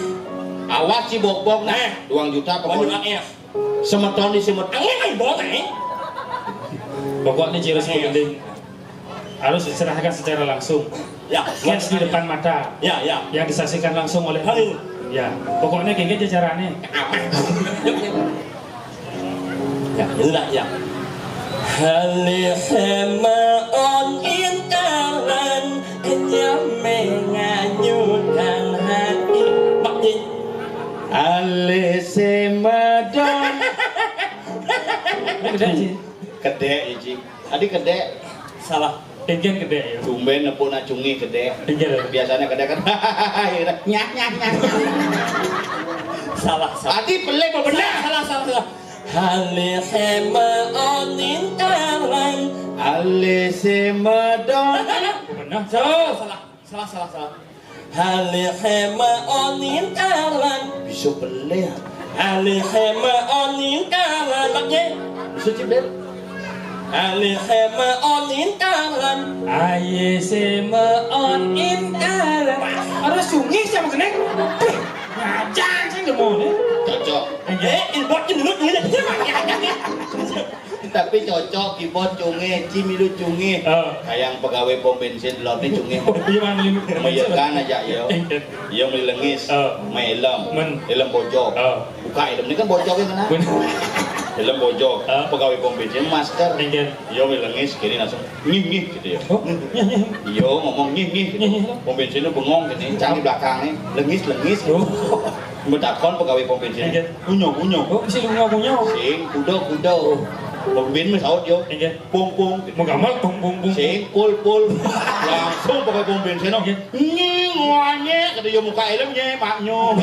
Awas si bokbok nah. Nah. Dua juta pokoknya. Banyak A F. Semeton di semeton. Angin ayo bawa, eh. Pokoknya jelas penting. Harus diserahkan secara langsung. Ya, cash di depan mata. Ya, ya. Yang disaksikan langsung oleh. Halo. Ya, pokoknya kayak gitu caranya. Ya, ya, ya. Hale hemaon intalan kenyame nganyutan hati. Pak Ji. Ale semadon. Ini gede sih. Gede, Ji. Tadi gede. Salah. Engken gede ya. Tumben nepuk nak cungi gede. Engken. Biasanya gede kan. Nyah, nyah, nyah. Salah, salah. Tadi pelik apa benar? Salah, salah, salah. Hale hema onin kawan. Ale semadon. Benar. Salah, salah. Salah, salah, salah. Hale hema onin kawan. Bisa pelik. Hale hema onin kawan. Mak Ye. Bisa cibel. Hale hema onin kawan. Aye sema onin kawan. Harus sungi sama kena. Ngajar sih demonya. Cocok. Eh, inbox dulu dulu. Tapi cocok keyboard cunge, Ci milu cunge. Heeh. Kayak pegawai pom bensin lor ni cunge. Iya, Mang, milu. Meyekan aja, yo. Iya. Iya, milu lengis. Heeh. Main helm. Men. Helm bojok. Heeh. Buka helm ni kan bojok ya kena. Bener. Helm pojok, ah, pegawai pom bensin, masker. Inggih. Yo, lengis kene langsung, "Ngih, ngih," gitu ya. Oh, ngih, ngih. Yo, ngomong, "Ngih, ngih," gitu. Ngih, ngih. Pom bensin itu bengong gini, cang di belakangnya, lengis, lengis. Oh. Betakon pegawai pom bensin. Inggih. "Kunyo, kunyo." Oh, mesti kunyo, kunyo. Sing, kudo, kudo. Oh. Pom bensin saut yo. Inggih. "Pung, pung." Mau gamal, pung, pung, pung. Sing, pul, pul. Langsung pegawai pom bensin, no. Inggih. "Ngih, ngonyek," kata yo, muka helmnya, maknyo.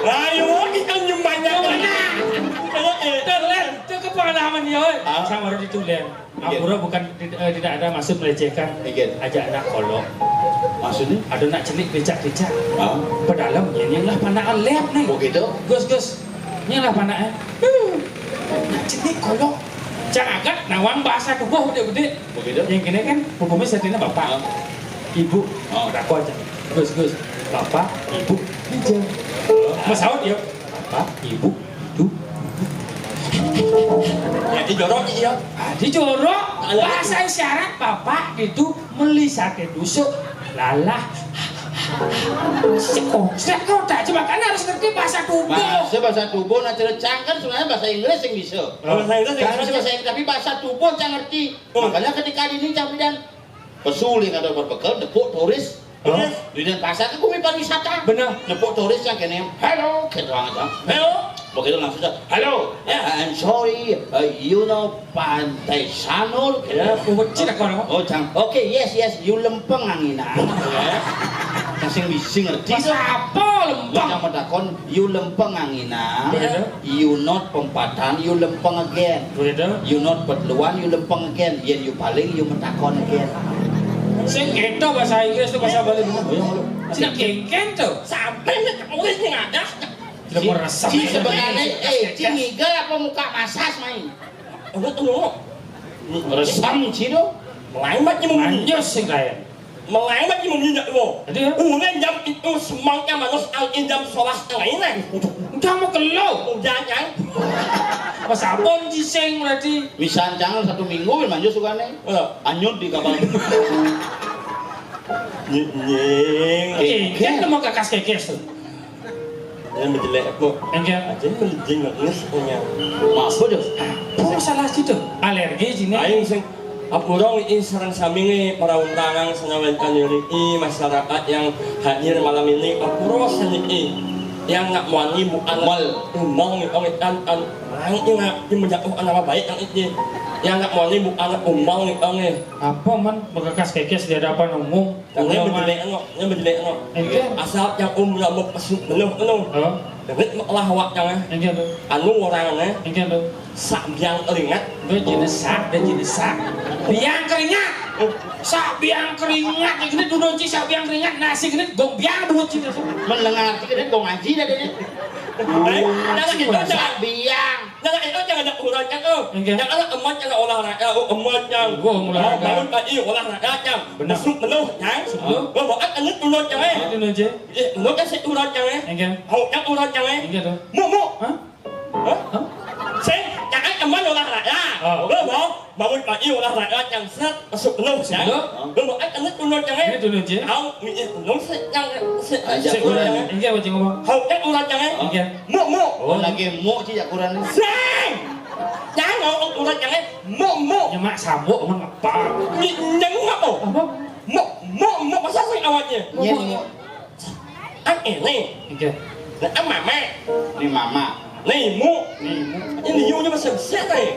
Ayo, kita nyumbangnya. Ayo, eh. Tuh, Len, tuh kepengalaman ya, oi. Ah? Sama orang itu, Len. Iya. Ampura bukan tid-, eh, tidak ada maksud melecehkan. Iya. Aja anak kolok. Maksudnya? Ada nak cenik becak-becak. Ah? Pedalam, ya, ini lah pandangan lep nih. Oh, gitu? Gus, Gus. Ini lah pandangan. Huh. Nak cenik kolok. Cang agat nawang bahasa tubuh gede-gede. Begitu? Yang kene kan hukumnya satunya bapak, ah, ibu, ah, berlaku aja. Gus, Gus, bapak, ibu, aja. Ah. Masaut ya, bapak, ibu, itu. Ya, dijorok, iya. Ah, dijorok. Alah. Bahasa isyarat bapak itu meli sate tusuk, lalah. Sekok, sekok tak cuma kan harus ngerti bahasa tubuh. Bahasa, bahasa tubuh, nah, cara cang kan sebenarnya bahasa Inggris yang bisa. Oh, bahasa Inggris yang bisa. Bahasa Inggris, tapi bahasa tubuh cang ngerti. Makanya ketika di ini cang bidan pesuling ada berbekel, nepuk turis. Turis. Di Denpasar ke bumi pariwisata. Benar. Nepuk turis yang kene, "Hello," gitu aja. "Hello." Begitu langsung saja, "Hello, ya, I'm sorry, uh, you know Pantai Sanur," gitu. Ya, kucing aku, no? Oh, cang. "Oke, yes, yes, you lempeng anginan." Ya. Yang sing bisa ngerti. Pas tuh. Apa lempeng? Yang medakon, "You lempeng anginan." Begitu. "You not pempatan, you lempeng again." Begitu. "You not petluan, you lempeng again. Yen you paling, you metakon again." Sing keto bahasa Inggris tuh, bahasa Bali. Oh, iya, iya. Sing kengken tuh. Sampai nih, wis nih ada. Tidak merasa. Si sebenarnya, eh, si ngigal apa muka masas main? Enggak tuh. Resam si tuh. Lain banget nih, Bang. Anjos sing kayak. Melainkan cuma minyak lo. Jadi ya? Udah jam itu semangka manus angin jam sebelas setengah ini. Udah mau kelo. Udah, Cang. Pas abon ciseng berarti. Wisan, Cang, satu minggu manjo sukane. Iya. Anyut di kapal. Nying. Oke, kan mau kakas kekes tuh. Yang menjelek aku. Enggak. Aja menjing nangis punya. Maaf, Bos. Apa masalah situ? Alergi sini. Aing sing apurong i sareng sami nge para undangan sanawenkan yuri i masyarakat yang hadir malam ini, apuro saniki yang nak muani bukan mal umong ni ong ikan kan orang ini nak menjatuhkan nama baik yang ini yang nak muani bukan umong ni ong eh. Apa man bekekas kekes di hadapan umum? Yang ini menjelek no, ini menjelek no. Enggak. Asal yang um rambut masuk penuh penuh. Oh. Dengit mak lah awak cang eh. Enggak tuh. Anu orang eh. Enggak tuh. Sak biang keringat. Enggak jenis sak, dia jenis sak. Biang keringat. Oh. Sak biang keringat. Yang ini dulu ci sak biang keringat. Nasi ini gong biang dulu ci. Mendengar ci ini gong aji dah dia. Eh, jangan gitu, sak jangan. Biang. Jangan itu jangan ada urat kan tuh. Enggak. Jangan ada emas jangan olah rakyat. Oh, emas yang. Gua mulai. Oh, ada. Bangun pagi olah rakyat yang. Benar. Masuk penuh yang. Sebelum. Gua buat anu turun yang eh. Itu aja. Eh, lu kan si urat yang eh. Enggak. Hau yang urat yang eh. Enggak tuh. Mu, mu. Hah? Hah? Hah? Sing, jangan teman olah rakyat. Oh. Lu mau bangun pagi olah rakyat yang set masuk penuh ya. Sebelum. Lu mau kan anu turun yang eh. Ini dulu aja. Hau, ini penuh set yang set. Ajak si urat yang eh. Enggak, wajib ngomong. Hau yang urat yang eh. Enggak. Mu, mu. Oh, lagi mu ci ya kurang. Sing. Jangan ngomong urat yang eh. Mu, mu. Nyemak sabuk emang apa? Ni nyeng apa? Apa? Mu, mu, mu masa sing awalnya. Nyen mu. Ang ini. Oke. Nah, ang mama. Ini mama. Nah, ibu. Ini ibu. Ini ibu nya masih besar nih.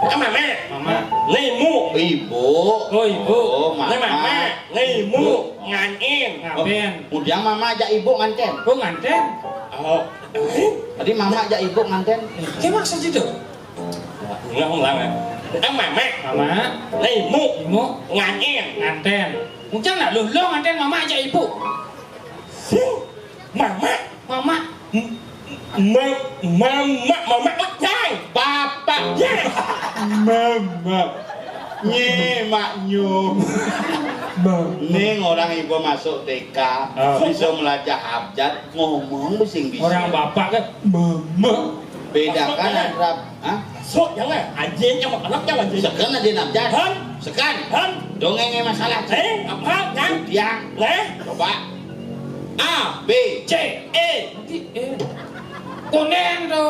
Ang mama. Mama. Nah, ibu. Ibu. Oh, ibu. Oh, mama. Nah, mama. Nah, ibu. Nganten. Ngaben. Udah mama ajak ibu nganten. Oh, nganten. Oh. Tadi mama ajak ibu nganten. Oke, maksud itu. Ulang, ulang, ya. Ang mama. Mama. Nah, ibu. Ibu. Nganten. Nganten. Mungkin lah, lu, lu nganten mama aja ibu. Sing. Mama. Mama. M-, ma-, mama, mama, oh, cai. Bapak. Yes. Mama. Nye, mak, nyu. Mama. Ning orang ibu masuk T K, ah, bisa melajah abjad, ngomong sing bisa. Orang bapak kan, mama. Bedakan antara, hah? Sok, jangan. Anjing yang anak yang anjing. Sekan aja nak jan. Han? Sekan. Han? Dongengnya masalah. Eh, apa? Yang? Yang? Nah? Coba. A, B, C, E. Nanti, eh. Kuning tu.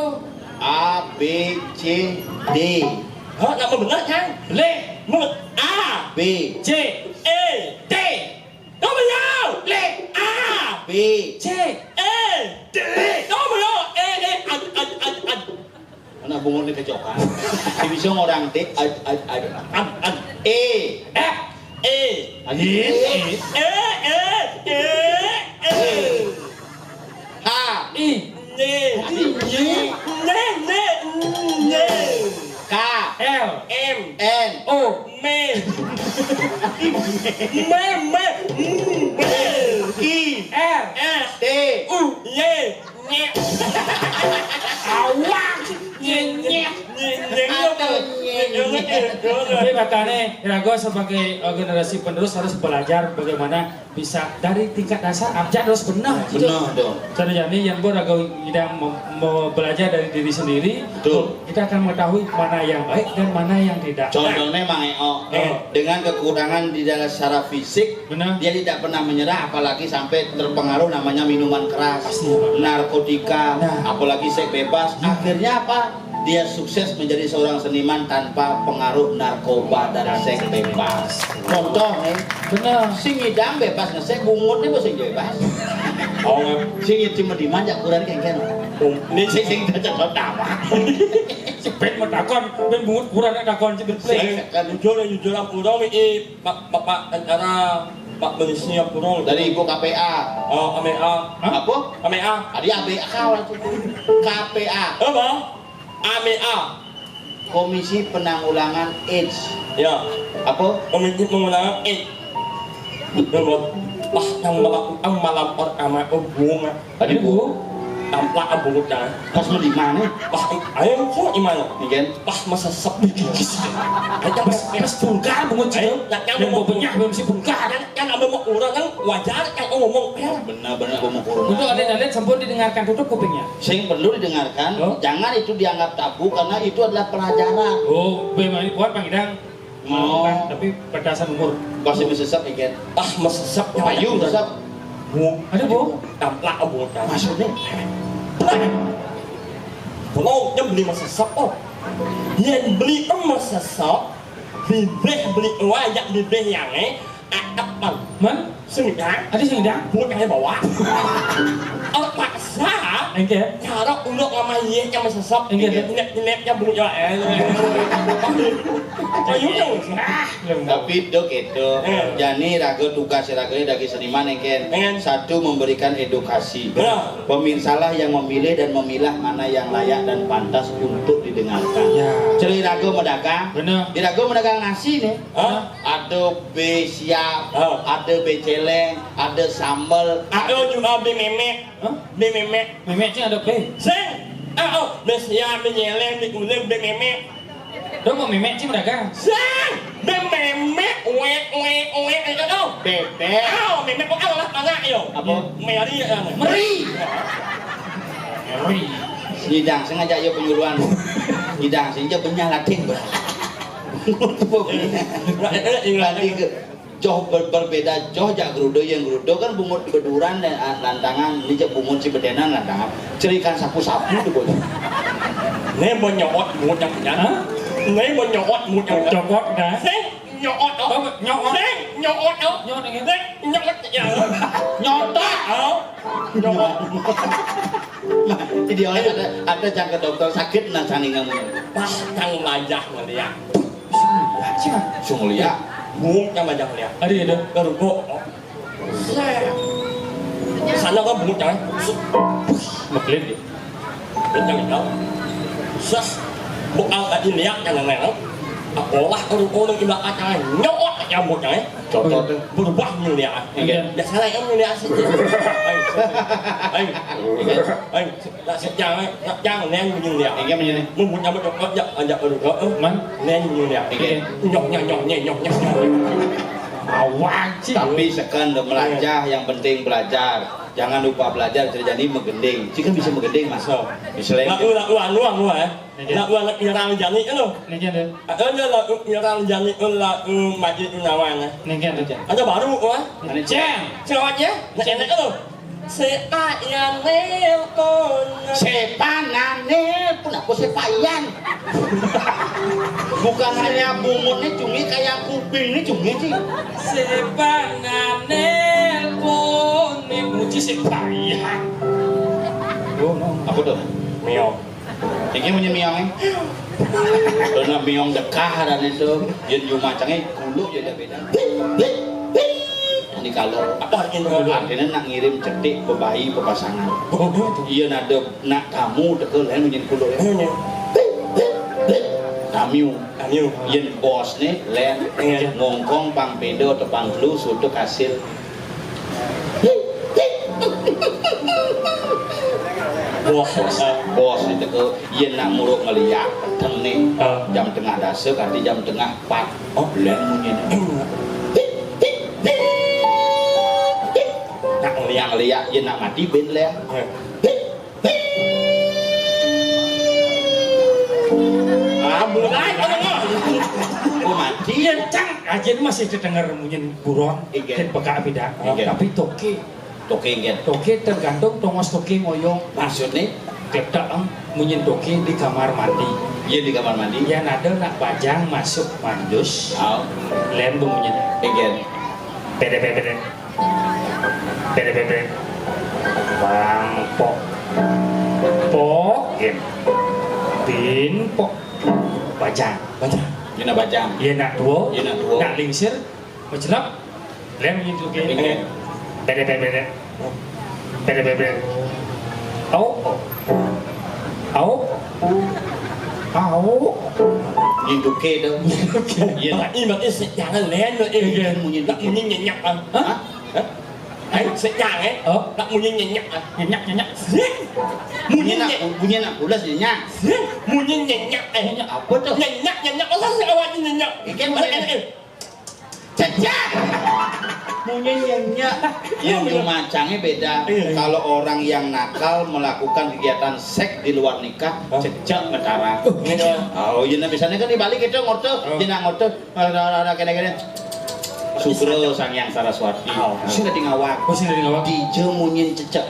A, B, C, D. Hah, nak bener, Cang? Boleh. Menurut A. B. C. E. D. Kau benar. Boleh. A. B. C. E. D. Kau benar. E, e, ad, ad, ad, ad. Anak bungut ni kecokan. Si bisa orang D, ad, ad, ad. Ad, ad. E. F. E. Ad. E. E, e, e, e. H. I. Nye. Ad. Nye. Nye, nye, nye. K. L. M. N. O. Me. Me, me. Mm, me. I. R. S. T. U. Y. Nyek. Awak. Nyenyek. Nyenyek. Aduh, nyenyek. Jadi katanya, raga sebagai, eh, generasi penerus harus belajar bagaimana bisa dari tingkat dasar abjad harus benar gitu. Benar dong. Jadi jadi yang buat raga tidak mau, mau belajar dari diri sendiri, betul, kita akan mengetahui mana yang baik dan mana yang tidak. Contohnya Mang Eo, eh, dengan kekurangan di dalam secara fisik, benar, dia tidak pernah menyerah, apalagi sampai terpengaruh namanya minuman keras, pasti, Pak, narkotika, nah, apalagi seks bebas. Nah. Akhirnya apa? Dia sukses menjadi seorang seniman tanpa pengaruh narkoba dan seks bebas. Contoh nih, benar, sing ngidang bebas ngesek, bungut nih sing bebas. Oh, sing ngidang dimanja kurang kengken. Oh, ini sing sing cocok nama. Sepet mau takon, ben bungut kurang takon sih. Jujur, jujur, aku tahu ini. Pak, Bapak tentara, Pak polisi yang turun. Dari Ibu K P A. Oh, A M A. Hah? Apa? A M A. Tadi A B A kawan itu. K P A. Apa? A M A. Komisi Penanggulangan AIDS. Ya. Apa? Komisi Penanggulangan AIDS. Betul, Bos. Pas yang melakukan malam pertama itu bunga. Tadi, Bu? Tamplak bungut dah. Pas mau di mana? Pas ayo, kok di mana? Nggih. Pas mesesep. Pas, pas bungkar bungut itu. Ayo, nak yang mau benyah, belum si bungkar. Yang, yang ambil mau orang kan wajar, yang ngomong. Ya. Benar-benar ngomong orang. Untuk alit-alit sampun didengarkan, tutup kupingnya. Sing perlu didengarkan, oh, jangan itu dianggap tabu karena itu adalah pelajaran. Oh, memang buat Pak Idang. Oh. Kan, tapi batasan umur. Masih mesesep, ya, Ken? Ah, mesesep. Payu mesesep. Bu. Ada, Bu? Tamplak, Bu. Maksudnya? Belum, dia beli mesesep, oh. Yang beli mesesep, bibih beli wajak bibih yang, eh, atap, Bang. Man? Sing ngidang. Ada sing ngidang? Bungut yang bawa. Oh, paksa. Engke. Cara uluk sama iye yang mesesep. Engke. Nyep-nyep yang bungut ya. Eh. Ayo dong. Ah, lho. Tapi dok itu, eh, jani raga tugas raga dagi seniman engke. Engke. Satu, memberikan edukasi. Benar. Pemirsalah yang memilih dan memilah mana yang layak dan pantas untuk didengarkan. Ya. Ceri raga medagang. Benar. Di raga medagang nasi nih. Hah? Ada be siap, oh, ada be celeng, ada sambel. Ada juga be memek. Hah? Be memek. Memek cing ada be. Sing. Ah, oh, be siap, be celeng, be kulit, be memek. Dong mau memek cing berdagang. Sing. Be memek, wek, wek, wek, itu tuh. Bebek. Oh, memek kok kalah mana yo? Apa? Meri ya. Meri. Meri. Sidang sengaja yo penyuluhan. Sidang sengaja benyah lading, Bro. Tadi ke joh ber-, berbeda joh jak gerudo yang gerudo kan bungut beduran dan, ah, lantangan, ini jak bungut si bedenan lantangan. Cerikan sapu-sapu tuh, Bos. Nih mau nyokot bungut yang punya. Hah? Nih mau nyokot bungut yang punya. Cokot dah. Sing nyokot, oh. Oh, nyokot. Sing nyokot, oh. Nyokot, ya. Sing nyokot, ya. Nyotot. Oh. Nyokot. Jadi orang ada, ada jangka dokter sakit nah saningan. Pas kang wajah ngeliat. Siapa? Sung liat. Bung yang wajah ngeliat. Ada ya, Dok? Keruko. Set. Sana kan bungut jangan. Maklin ya. Bungut jangan tahu. Sah. Bung al tadi lihat yang lain. Apalah keruko yang ibarat kacang nyokot nyambutnya. Cocok tuh. Berubah miliar. Iya. Biasanya yang miliar sih. Ayo. Ayo. Ayo. Nah, sejak, nah, jangan neng miliar. Iya, miliar. Mun punya mau cokot ya, ajak dulu. Man? Neng miliar. Iya. Nyok, nyok, nyok, nyok, nyok, nyok. Awak sih. Tapi sekarang udah belajar, yang penting belajar. Jangan lupa belajar, terjadi menggending. Sih kan bisa menggending, Mas. So. Misalnya. Laku, laku, anu, anu, eh. Niki. Lagu anak Ira Jani itu. Niki, Dek. Ada lagu Ira Jani itu lagu Maji Gunawan, eh. Niki, Dek. Ada baru, wah. Ini Ceng. Selamat ya. Nak enak itu. Sepayan nelpon. Sepanan nelpon, aku sepayan. Bukan hanya bungut nih cumi, kayak kuping nih cumi sih. Sepanan nelpon nih muji sepayan. Oh, no. Apa tuh? Miau. Iki munyi miong, eh. Karena miong dekah dan itu, yen jumacangnya kuluk ya beda. Ini kalau apa artinya? Artinya nak ngirim cetik bebayi bepasangan. Iya, ada nak tamu teka lain munyi kuluk ya. Tamu. Tamu. Yen bos nih lain ngongkong pang beda atau pang telu sutuk hasil. Bos, bos. Bos itu ke, yen nak muruk ngeliak, teng nih. Ah. Jam tengah dasa, kanti jam tengah empat. Oh, lain munyi. Nak ngeliak, ngeliak, yen nak mati, ben lain. Ah, mulai, oh, mati. Yen cang, aja masih terdengar munyi buron, Iya. Dan pegak beda. Iya. Tapi toke. Toke, nggih. Toke tergantung tongos toke ngoyong. Maksudnya? Kletak, em, munyi toke di kamar mandi. Iya, di kamar mandi. Yang ada nak bajang masuk manjus. Oh. Lain bunyi. Nggih. Pede, pede, pede. Pede, pede, pede. Bang, pok. Pok, gin. Bin, pok. Bajang. Bajang. Ini bajang. Iya, nak tua. Iya, nak tua. Nak lingsir. Macelap. Lain gitu, oke. Oke. Pede, pede, pede. Pede, pede, pede. Au. Au. Au. Gitu ke tu. Oke. Iya. Mak, mak, eh, jangan lain, eh. Iya. Munyi tak munyi nyenyak, ah. Hah? Hah? Eh, sejak, eh. Oh. Tak munyi nyenyak, ah. Nyenyak, nyenyak. Munyi Bunyi nak, nyenyak. Bunyi nak pulas nyenyak. Munyi nyenyak, eh. Nyenyak apa tu? Nyenyak, nyenyak. Masa sih awak ni nyenyak? Ikan Eh, mana? eh, eh. Cecak. Munyi nyenyak. Yang jumacangnya beda. Iya. Kalau orang yang nakal melakukan kegiatan seks di luar nikah, Hah? Cecak ngetara. Oh, iya. Oh, iya, nah, misalnya kan di Bali kita ngorto, Oh. Dia nak ngorto, ada, ada, ada, kene, kene. Sugra Sang Hyang Saraswati. Oh. Sing dadi ngawak. Oh, sing dadi ngawak. Dija munyin cecek.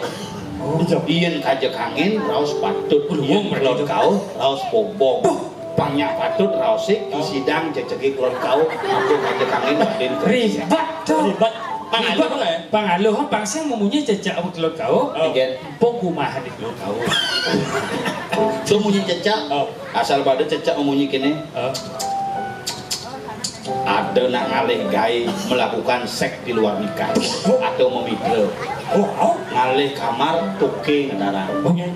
Oh. Yen kaja kangin, raos patut. Yen berarti kelon itu. Kauh, raos pobong. Pang nyak patut raosé, ki sidang jejegé kulon kauh, ampun aja kangin Radén Kerja. Ribet to. Ribet. Pang aluh, eh? Pang aluh, pang sing memunyi cecak awak kulon kauh. Oh. Nggih. Pung kumaha di kulon kauh. Sing munyi cecak. Oh. Asal pada cecak memunyi kéné. Oh. Ada nak ngalih gaé melakukan seks di luar nikah atau memitra. Oh, oh. Ngalih kamar tuké ngedarang. Oh, nggih.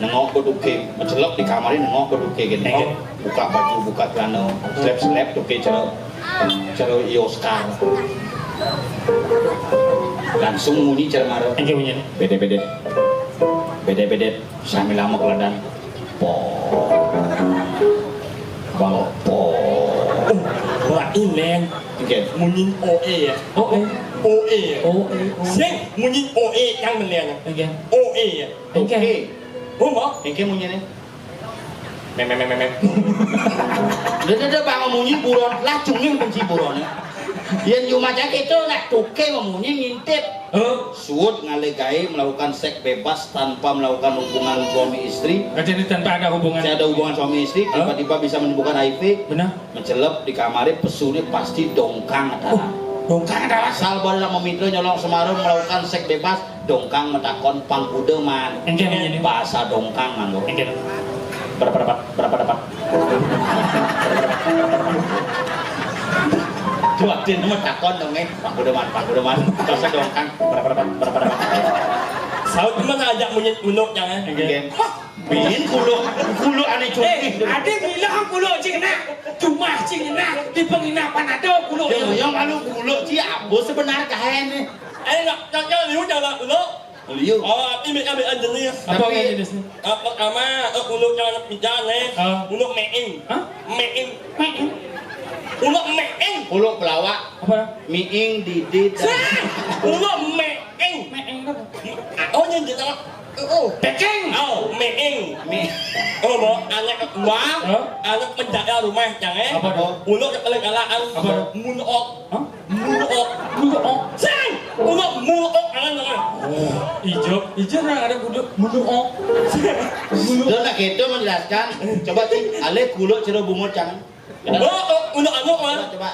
Nengok beduke, mencelok di kamarnya nengok beduke gini. Iya. Buka baju, buka celana, selep-selep tuke cara cara i Oscar. Langsung munyi cara mara. Iya, munyi. Bede-bede. Bede-bede. Sambil lama keladan. Po. Bang po. Oh, wah, ini. Oke. Munyi O E ya. O E. O E ya. O E. Sing munyi O E yang bener. Oke. O E ya. Oke. Oke. Huma? Engké munyine. Mem, mem, mem, mem, mem. Lha, lha, lha, bang munyi buron, lah cungil benci burone. Yen yo macake to nek tuke memunyi ngintip. Hah? Suud ngalih gawe melakukan seks bebas tanpa melakukan hubungan suami istri. Jadi tanpa ada hubungan. Tidak ada hubungan suami istri, Hah? Tiba-tiba bisa menimbulkan H I V. Benar. Mencelep di kamare pesune pasti dongkang adalah. Oh, dongkang adalah. Asal bala mamitra nyolong semara melakukan seks bebas, dongkang metakon pangkuda man. Enggak, enggak, enggak. Bahasa dongkang nganggo. Enggak. Berapa dapat? Berapa dapat? Cuatin metakon dong, eh. Pangkuda man, pangkuda man. Bahasa dongkang. Berapa dapat? Berapa dapat? Saut mana ajak munyi menuk jangan. Enggak. Bin kulo, kulo ane Eh, cungkih. Ada bilang kulo cing nak, cuma cing nak di penginapan ada kulo. Yo, yo, malu kulo ci apa sebenar kae ne? Eh, nak, nak, nak, liu jalan kulo. Liu. Oh, ini ambil jenis. Apa Tapi- jenisnya? Ah, pertama, eh, kulo jangan pijak ne. Ah. Kulo meing. Hah? Meing. Meing. Kulo meing. Kulo pelawak. Apa? Miing didit. Sah! Kulo meing. Meing apa? Oh, yang jelas. Oh. Packing. Oh, meeting. Mi. Oh, mau anak kedua, hah? Anak penjaga rumah, jangan. Apa tuh? Uluk yang paling galak, anu, apa tuh? Munok. Hah? Munok. Munok. Sing! Uluk munok, jangan, jangan. Oh. Ijo, ijo nang ada kudu munok. Munok. Dia nak gitu menjelaskan. Coba, Cing, alih kuluk cero bungut, jangan. Oh, oh, uluk anu, ah. Coba, coba.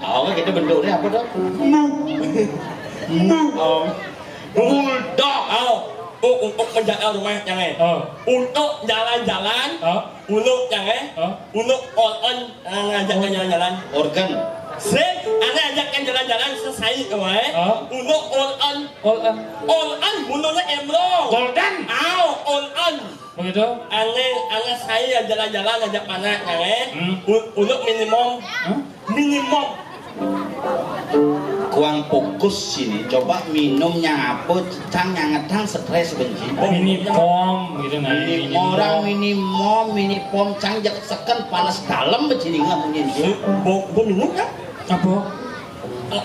Oh, gitu bentuknya apa tuh? Mu. Mu. Oh. Bulldog. Oh. Oh, untuk menjaga rumah, jangan. Oh. Untuk jalan-jalan, oh. Uluk, jangan. Oh. Uluk, on, on, eh, ngajak ke jalan-jalan. Organ. Sing, ane ajak ke jalan-jalan, selesai, wae. Oh. Uluk, on, on. All, eh. On, on, mulutnya emro. Golden. Au, on, on. Begitu? Ane, ane saya jalan-jalan ajak panak, jangan. Hmm. U-, uluk minimum. Hah? Minimum. Kuang fokus sini, coba minum nyang apa, cang nyang ngedang stres benci. Mini pom gitu nah. Mini pom, mini pom, cang jek seken panas dalam benci nggak mungkin sih. Bo, bo minum kan? Apa?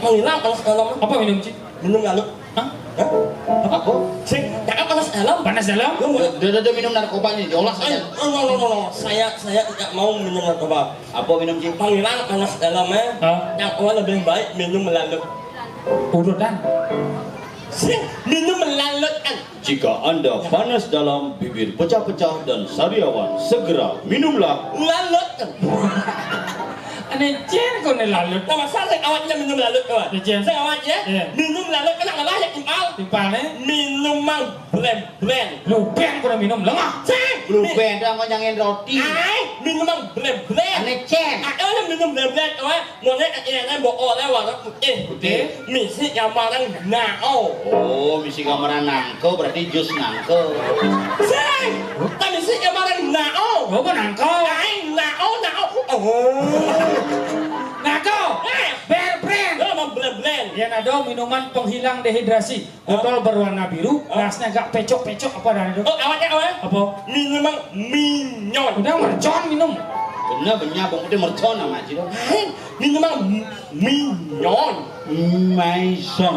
Menghilang panas dalam. Apa minum, Ci? Minum lalu. Hah? Hah? Apa? Sing, jangan panas dalam. Panas dalam? Lu mau Udah, udah, udah minum narkoba nih, jolas aja. Ayo, no, no, no, no. Saya, saya tidak mau minum narkoba. Apa minum, Ci? Pangeran panas dalam, eh. Hah? Yang awal lebih baik minum melalut. Urutan. Sing, minum melalut kan. Jika Anda panas dalam, bibir pecah-pecah, dan sariawan, segera minumlah. Lalut kan. Ane cen kok ne lalut. Nah, masa sing awaknya minum lalut, kawan? Ya, Cen. Sing awaknya, iya, minum lalut, kena malah ya timpal. Timpalnya? Minum mang blem-blem. Blubeng kok minum, lengah. Sing. Blubeng dah mau nyangin roti. Ai, minum mang blem-blem. Ane cen. Ai, orang minum blem-blem, kawan. Mone kaki nenek mbok oleh warna putih. Putih. Misi yang marang nao. Oh, misi kamarang nangko berarti jus nangko. Sing, tak misi yang marang nao. Oh, apa nangko? Ai, nao, nao. Oh. Nangko. Eh. Bear Brand. Lo mau blend-blend. Yang ada minuman penghilang dehidrasi. Botol berwarna biru, gelasnya agak pecok-pecok apa dah itu? Oh, awalnya awal? Apa? Minuman minyon. Udah mercon minum. Bener, bener, abang udah mercon nama Ciro. Hai, minuman minyon. Maison.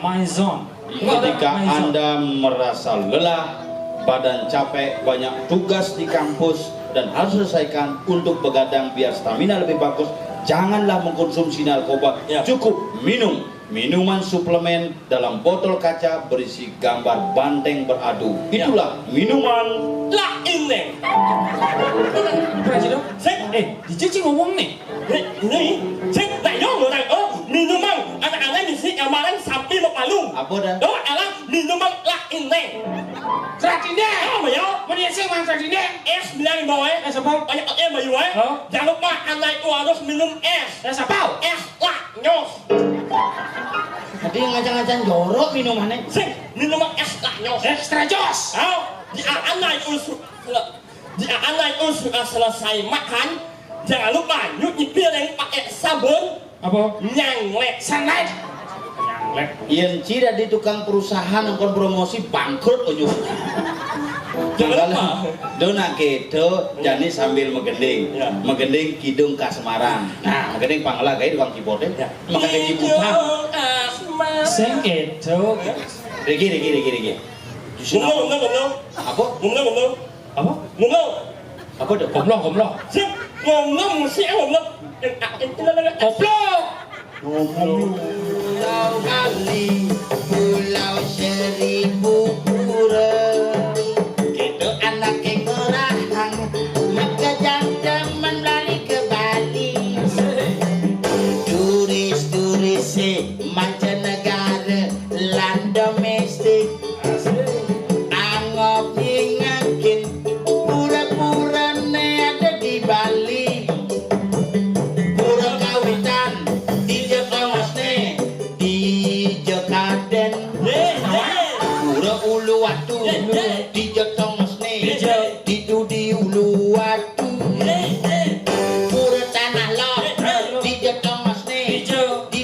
Maison. Ketika Anda merasa lelah, badan capek, banyak tugas di kampus dan harus selesaikan untuk begadang biar stamina lebih bagus, janganlah mengkonsumsi narkoba. Ya. Cukup minum minuman suplemen dalam botol kaca berisi gambar banteng beradu. Ya. Itulah minuman. Lah ini. Sing, eh, dicuci ngomong nih. Ini, ini, sing, tak yo orang, oh, minuman anak-anak misi kamaran sampai mau palu. Apa dah? Oh, alah, minuman lah ini. Kratine. Oh, mayo. Mending sing mang kratine. Es bilang bawa, eh. Es apa? Banyak, eh, bayu, eh. Oh. Jangan lupa anak itu harus minum es. Es apa? Es lah nyos. Tadi ngacang-ngacang jorok minumannya. Sing, minuman es lah nyos. Extra jos. Oh, di anak itu su-, sele-, di anak itu sudah selesai makan, jangan lupa nyuci piring pakai sabun. Apa? Nyanglet. Sanai. Nyanglet. Yen ci dadi tukang perusahaan nongkon promosi bangkrut ojo. Jangan lupa. Do nak kedo jani sambil megending. Ya. Megending kidung ka Semarang. Nah, megending pangela gawe tukang keyboard e. Ya. Makan gaji putang. Sing kedo. Riki, riki, riki, riki. Belum, belum, belum. Apa? Belum, belum. Apa? Ngomong. Apa tuh? Goblok, goblok. Sing ngomong mesti ngomong. Goblok. Ngomong. Pulau Bali, Pulau Seribu Pura. Kita anak ngorahang, maka jangan balik ke Bali. Turis-turis mancanegara, lan domestik. Anggap ngingekin pura-purane ada di Bali. Pura Kawitan, di Jepangosne, di Jekaden. Pura Uluwatu, di Jepangosne, di Dudi Uluwatu. Pura Tanah Lot, di Jepangosne,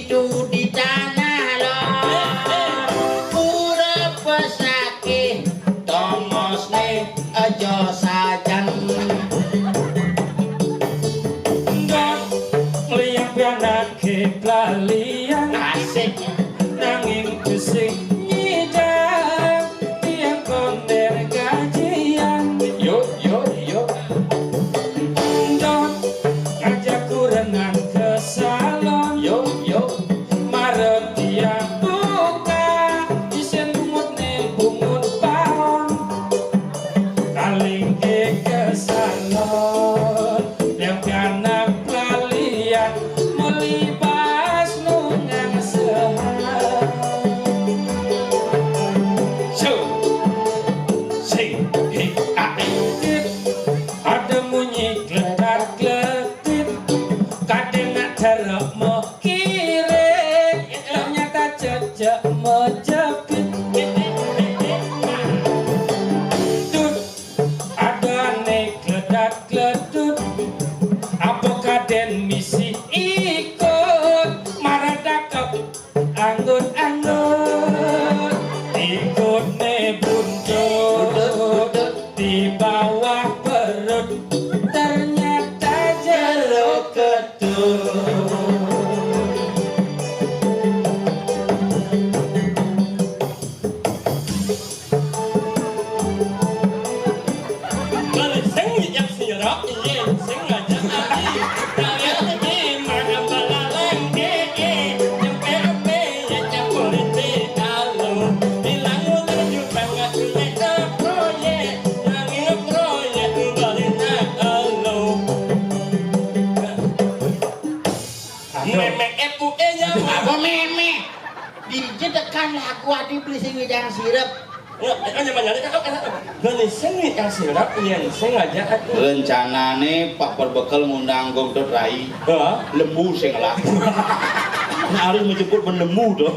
Ditu di tanah lo. Pura pesakih tongosne aja sajan. Enggak liang pianake pelalian. Asik. Nanging tusing nyidang tiang Sing, hei, ae. Ada munyi gledak-gledit, kadéngak jeruk mekiring, ternyata jejak mejepit. Tut, ada ané gledak-gledut, apa kadén misi ikut, marah dakep. Anggut-anggut, ikutné buntut di bawah perut, ternyata jeruk ketut. Balik sengit yang sirap, iya, sing aja ati. Kalian ini mana balalang, eh, eh. Nyampe ape, ya, campur di dalam. Hilang udah juga nggak kena proyek. Nangis proyek, balik nak elu. Aduh. Memek epu, eh, ya. Apa memek? Dije tekan lagu adi beli sing ngidang sirep. Ya, kan zaman nyari kan, kan, kan. Beli sing ngidang sirep, iya, sing aja, kan. Rencanane Pak Perbekel ngundang Gong Dot Rai. Heeh. Lembu sing lah. Nah, harus menjemput ben lembu tuh.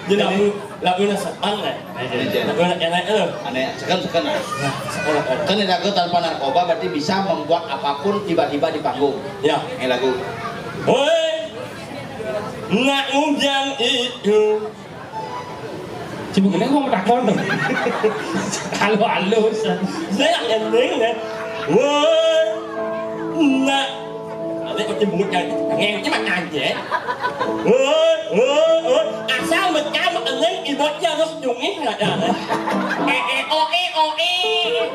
Jadi, lagu, lagunya setan, lah. Iya. Lagunya enak, eh. Aneh, sekan, sekan, ah. Ya, sekan, eh. Kan lagu tanpa narkoba berarti bisa membuat apapun tiba-tiba di panggung. Ya. Ini lagu. Woi, nak ngundang itu. Cuma kena ngomong takon tuh. Halo, halo. Saya ending, ya. Woi, nak. Ada kok cembungut kan? Ngenti mah kaget. Woi, woi, woi. Asal mecah mah ending, ibu harus jungin, nggak ada. Eh, eh, oh, eh, oh, eh.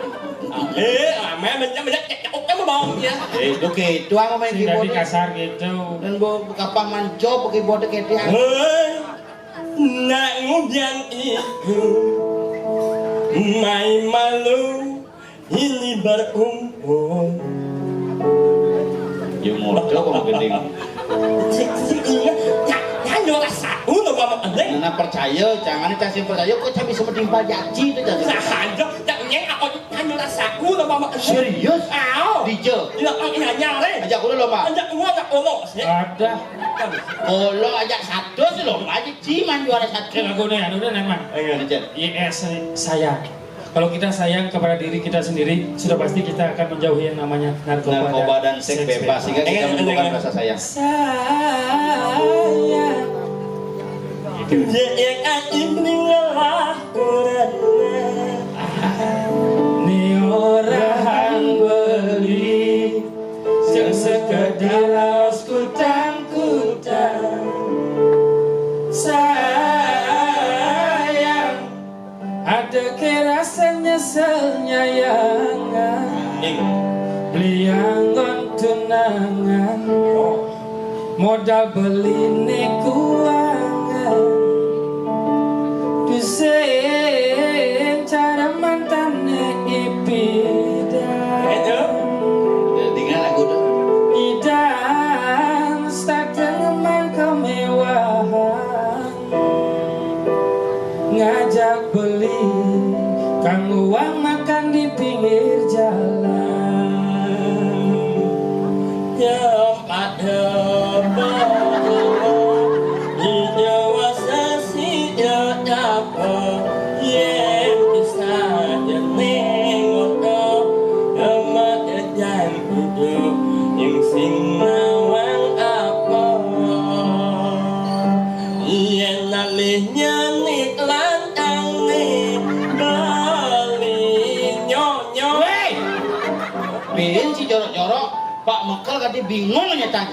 Eh, ame mencak mencak cek cek oke mau bawang ya. Eh, oke, tuang main keyboard. Jadi kasar gitu. Dan bu kapang mancop keyboard ke dia. Hei, nak ngundang iku mai malu ini berumur. Ya modal kok gedeng. Si si iya, ya ya nyora satu lo mama ending. Nah, percaya, jangan cah sing percaya kok cah bisa menimpal janji itu cah. Nah, aja, cak nyeng aku kan nyora satu lo mama ending. Serius? Ayo. Dije. Iya, oh, iya nyare. Ajak kulo lho, Pak. Ajak kulo ajak kulo. Ada. Kulo ajak satu sih lho, Pak. Ciman juara satu. Oke, lagu nih, anu deh, Mas. Ayo, Jen. Y S saya. Kalau kita sayang kepada diri kita sendiri, sudah pasti kita akan menjauhi yang namanya narkoba, narkoba dan seks bebas, sehingga kita menumbuhkan rasa sayang. Sayang. Gitu. Dia yang akan meninggal kurang. Ni orang beli, sing sekedar raos kutang-kutang. Sayang, ada ke rasa nyesel nyayangan. Ing. Beli anggon tunangan. Oh. Modal beli ne kuangan. Dusen cara mantane ipidan. Itu. Ya, dengan lagu tuh. Idan starter ngemang kemewahan. Ngajak beli kang uang makan di pinggir jalan. Ya, pada bawa di Jawa sesi ya apa yang bisa jeneng oto. Nama dan kudu yang sing nawang apa. Yen alih nyani lantang ni bali nyonyo. Weh! Bin si jorok-jorok, Pak Mekel kati bingung nyata.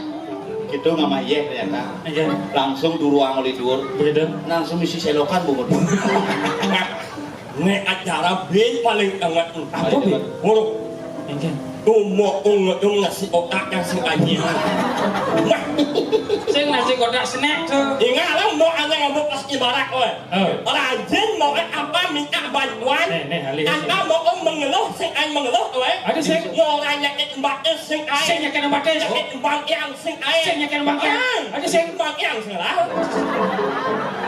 Gitu mama iya ternyata. Iya. Langsung turu angul tidur. Begitu. Langsung isi selokan bungut. Nek acara bin paling enget. Apa, Bin? Buruk. Enggak. Tumo ungetung nasi otak yang sing anjing. Nah, sing nasi kotak snack tuh. Ingat lo mau aneh ngomong pas ibarat, weh. Oh. Rajin mau apa minta bantuan. Nih, nih, halih. Anta mau mengeluh, sing aing mengeluh, weh. Ada sing. Mau nanya ke mbak sing aing. Sing nyakit mbak. Nyakit mbak yang sing aing. Sing nyakit mbak. Ah. Ada sing. Mbak yang salah.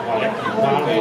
Boleh. Boleh.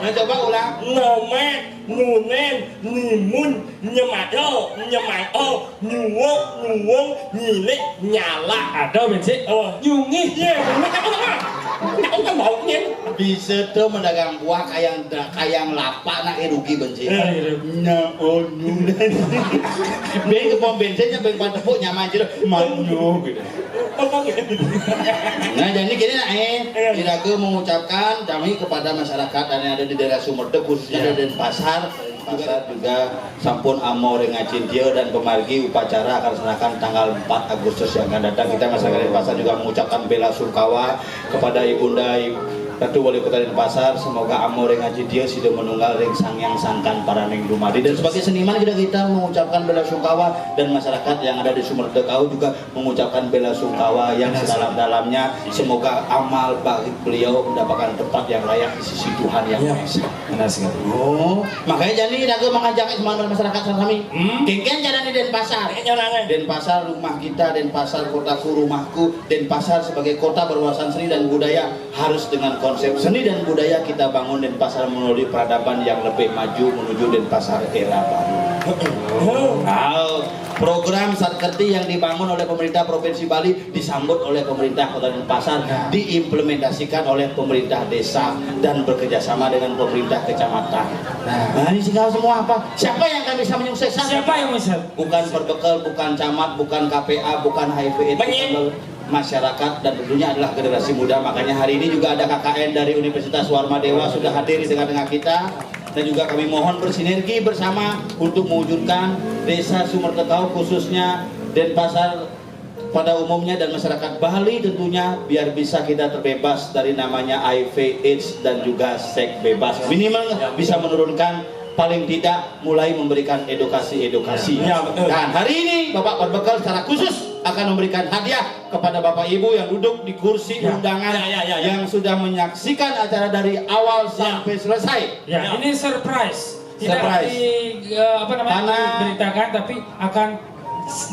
Nah, coba ulang. Nomen, nunen, nimun, nyemado, nyemado, nyuwuk, nyuwung, nyilik, nyala. Ada, Bensi. Oh. Nyungih. Iya, nyungih. Aku kan mau nyungih. Bisa tuh mendagang buah kayang, kayang lapa, nak, eh, rugi, Bensi. Eh, iya. Nah, oh, nunen. Beng ke pom bensinnya, beng pan tepuk, nyaman, jero. Manyuh, gitu. Nah, jadi gini, nah, eh, Iraga mengucapkan kami kepada masyarakat yang ada di daerah Sumedep, khususnya di Denpasar. Denpasar juga sampun amo ring acintia dan pemargi upacara akan dilaksanakan tanggal empat Agustus yang akan datang. Kita masyarakat Denpasar juga mengucapkan bela sungkawa kepada Ibunda Ibu Ratu Wali Kota Denpasar, semoga amor ring Aji Dia, Sida Manunggal ring Sang Hyang Sangkan Paraning Dumadi. Dan sebagai seniman juga kita mengucapkan bela sungkawa, dan masyarakat yang ada di Sumbertekau juga mengucapkan bela sungkawa yang sedalam-dalamnya. Semoga amal baik beliau mendapatkan tempat yang layak di sisi Tuhan Yang Maha Esa. Benar sekali. Oh, makanya jani raga mengajak semangat masyarakat sami. Hmm. Kéngkén carané Denpasar. Denpasar rumah kita, Denpasar kotaku, rumahku, Denpasar sebagai kota berwawasan seni dan budaya harus dengan konsep seni dan budaya kita bangun Denpasar melalui peradaban yang lebih maju menuju Denpasar era baru. Nah, program Satkerti yang dibangun oleh pemerintah Provinsi Bali disambut oleh pemerintah Kota Denpasar, diimplementasikan oleh pemerintah desa dan bekerja sama dengan pemerintah kecamatan. Nah, ini segala semua apa? Siapa yang akan bisa menyukseskan? Siapa yang bisa? Bukan Perbekel, bukan camat, bukan K P A, bukan H I V, bukan masyarakat, dan tentunya adalah generasi muda. Makanya hari ini juga ada K K N dari Universitas Warma Dewa sudah hadir di tengah-tengah kita, dan juga kami mohon bersinergi bersama untuk mewujudkan Desa Sumbertekau, khususnya Denpasar pada umumnya dan masyarakat Bali tentunya, biar bisa kita terbebas dari namanya H I V, AIDS, dan juga seks bebas. Minimal bisa menurunkan, paling tidak mulai memberikan edukasi-edukasi. Ya, betul. Dan hari ini Bapak Perbekel secara khusus akan memberikan hadiah kepada Bapak Ibu yang duduk di kursi undangan yang sudah menyaksikan acara dari awal sampai selesai. Ya, ini surprise. Tidak di, eh, apa namanya, diberitakan, tapi akan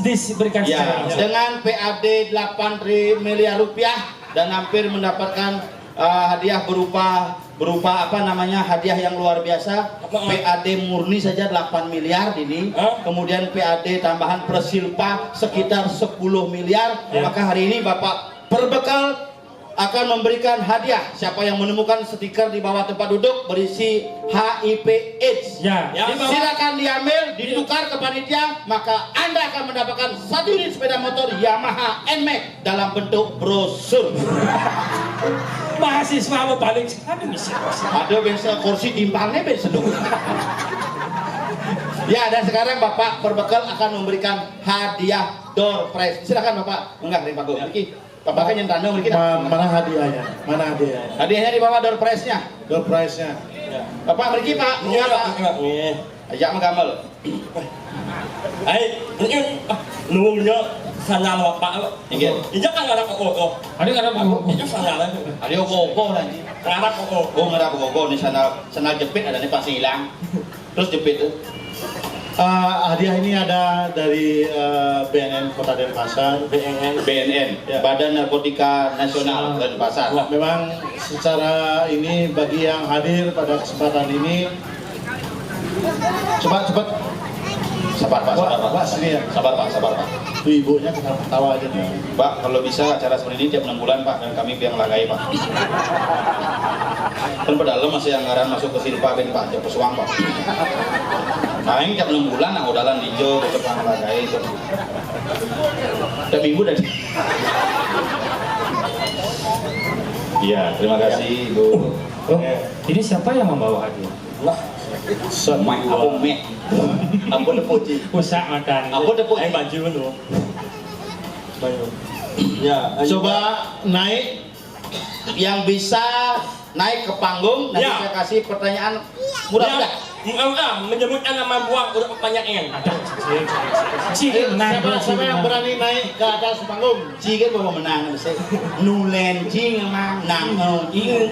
diberikan secara langsung. Dengan P A D delapan tri-, miliar rupiah dan hampir mendapatkan, eh, hadiah berupa, berupa apa namanya, hadiah yang luar biasa. P A D murni saja delapan miliar ini. Kemudian P A D tambahan Persilpa sekitar sepuluh miliar. Maka hari ini Bapak Perbekel akan memberikan hadiah. Siapa yang menemukan stiker di bawah tempat duduk berisi H I V AIDS, silakan diambil, ditukar ke panitia, maka Anda akan mendapatkan satu unit sepeda motor Yamaha Nmax dalam bentuk brosur. Mahasiswa mau paling ada misi. Ada biasa kursi timpalnya biasa dong. Ya, dan sekarang Bapak Perbekel akan memberikan hadiah door prize. Silakan Bapak, munggah ring panggung. Niki. Bapak kan yang tanda mriki. Ma-, mana hadiahnya? Mana hadiahnya? Hadiahnya di bawah door prize-nya. Door prize-nya. Ya. Bapak mriki, Pak. Iya, Pak. Iya, Pak. Iya. Ajak menggamel. Hai, ini, ah, nunggunya sandal Bapak. Iya. Ini kan ngarap kok. Ada ngarap kok. Ini sandal. Ada kok lagi. Ngarap kok. Oh, ngarap kok. Ini sandal, sandal jepit ada nih pasti hilang. Terus jepit tuh. Eh, hadiah ini ada dari, eh, B N N Kota Denpasar. B N N. B N N, ya. Badan Narkotika Nasional Denpasar. Nah, memang secara ini bagi yang hadir pada kesempatan ini, cepat, cepat. Sabar, Pak, sabar, Pak. Pak, sini ya. Sabar, Pak, sabar, Pak. Tuh ibunya ketawa-ketawa aja tuh. Pak, kalau bisa acara seperti ini tiap enam bulan, Pak, dan kami biang lagai, Pak. Kan padahal masih anggaran masuk ke Silpa, ben, Pak, tiap pesuang, Pak. Aing tiap enam bulan, nah, udalan di Jo, ke Jepang lagai, itu. Tiap minggu dan Iya, terima kasih, Ibu. Oh, ini siapa yang membawa hadiah? Lah, Mek, apa Mek? Apa tepuk, Ci? Rusak makan. Apa tepuk, Ci? Ayo, baju lu. Baju. Ya, ayo. Coba naik, yang bisa naik ke panggung, nanti saya kasih pertanyaan mudah-mudah. Ya. Enggak, enggak, menyebutkan nama buah udah pertanyaan. Ada. Ayo, siapa, siapa yang berani naik ke atas panggung? Ci kan bawa menang, sih. Nulen, Ci, emang, nang, oh, iya.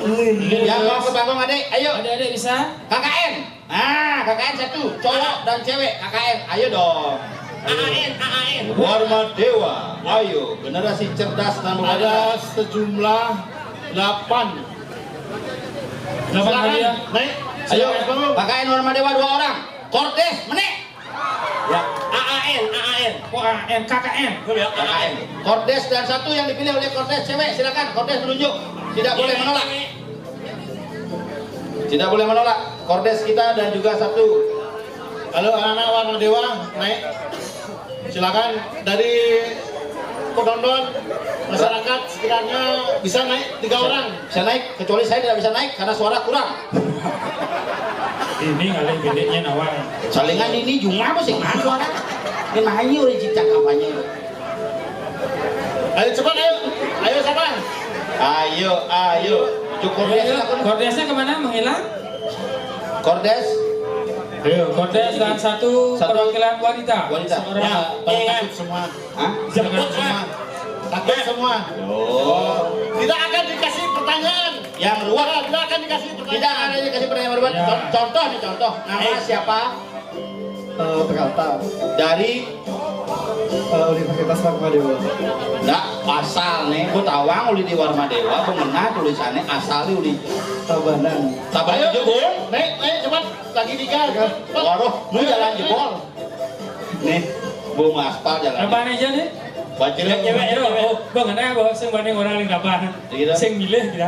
Yang mau ke panggung, adik, ayo. Adik-adik bisa? K K N. Nah, K K N satu, cowok dan cewek, K K N. Ayo dong. A A N, A A N. Warma Dewa, ayo, generasi cerdas dan berkualitas. Ada sejumlah delapan. Delapan. Silakan, hadiah. Naik. Ayo, silakan. K K N Warma Dewa dua orang. Kordes, menik. Ya, A A N, A A N. Oh, A A N, K K N. Betul ya, K K N. Kordes dan satu yang dipilih oleh Kordes cewek, silakan. Kordes menunjuk. Tidak boleh menolak. Tidak boleh menolak. Kordes kita dan juga satu. Halo, anak-anak Warma Dewa, naik. Silakan dari penonton, masyarakat sekitarnya bisa naik tiga orang. Bisa naik, kecuali saya tidak bisa naik karena suara kurang. Ini ngalih bendeknya nawang. Salingan ini jumlah apa sih? Mana suara? Ini mah ini udah cipta kampanye. Ayo cepat, ayo. Ayo, siapa? Ayo, ayo. Cuk, Kordes, Ayo, aku nih. Kordesnya kemana? Menghilang? Kordes. Ayo, Kordes dan satu Satu. Perwakilan wanita. Wanita. Seorang Ya, Pada ingat. Takut semua. Hah? Jemput Takut semua. Takut semua. Oh. Tidak akan dikasih pertanyaan. Yang ruwet. Tidak akan dikasih pertanyaan. Tidak akan dikasih pertanyaan ruwet. Ya. Con- Contoh nih, contoh. Nama Eh. siapa? Eh, Peralta. Dari Eh, Universitas Warmadewa. Ndak, asal nih, ku tawang uli di Warmadewa, ku ngenah tulisannya asal uli. Tabanan. Tabanan Ayo, juga, Bung. Naik, naik, cepat. Lagi tiga. Waduh, nu jalan jebol. Nih, Bung aspal jalan. Apa nih, jadi? Bajil. Ya, cewek, cewek. Oh, bang, kenapa? Sing banding orang yang kapan? Iya. Sing milih, gitu.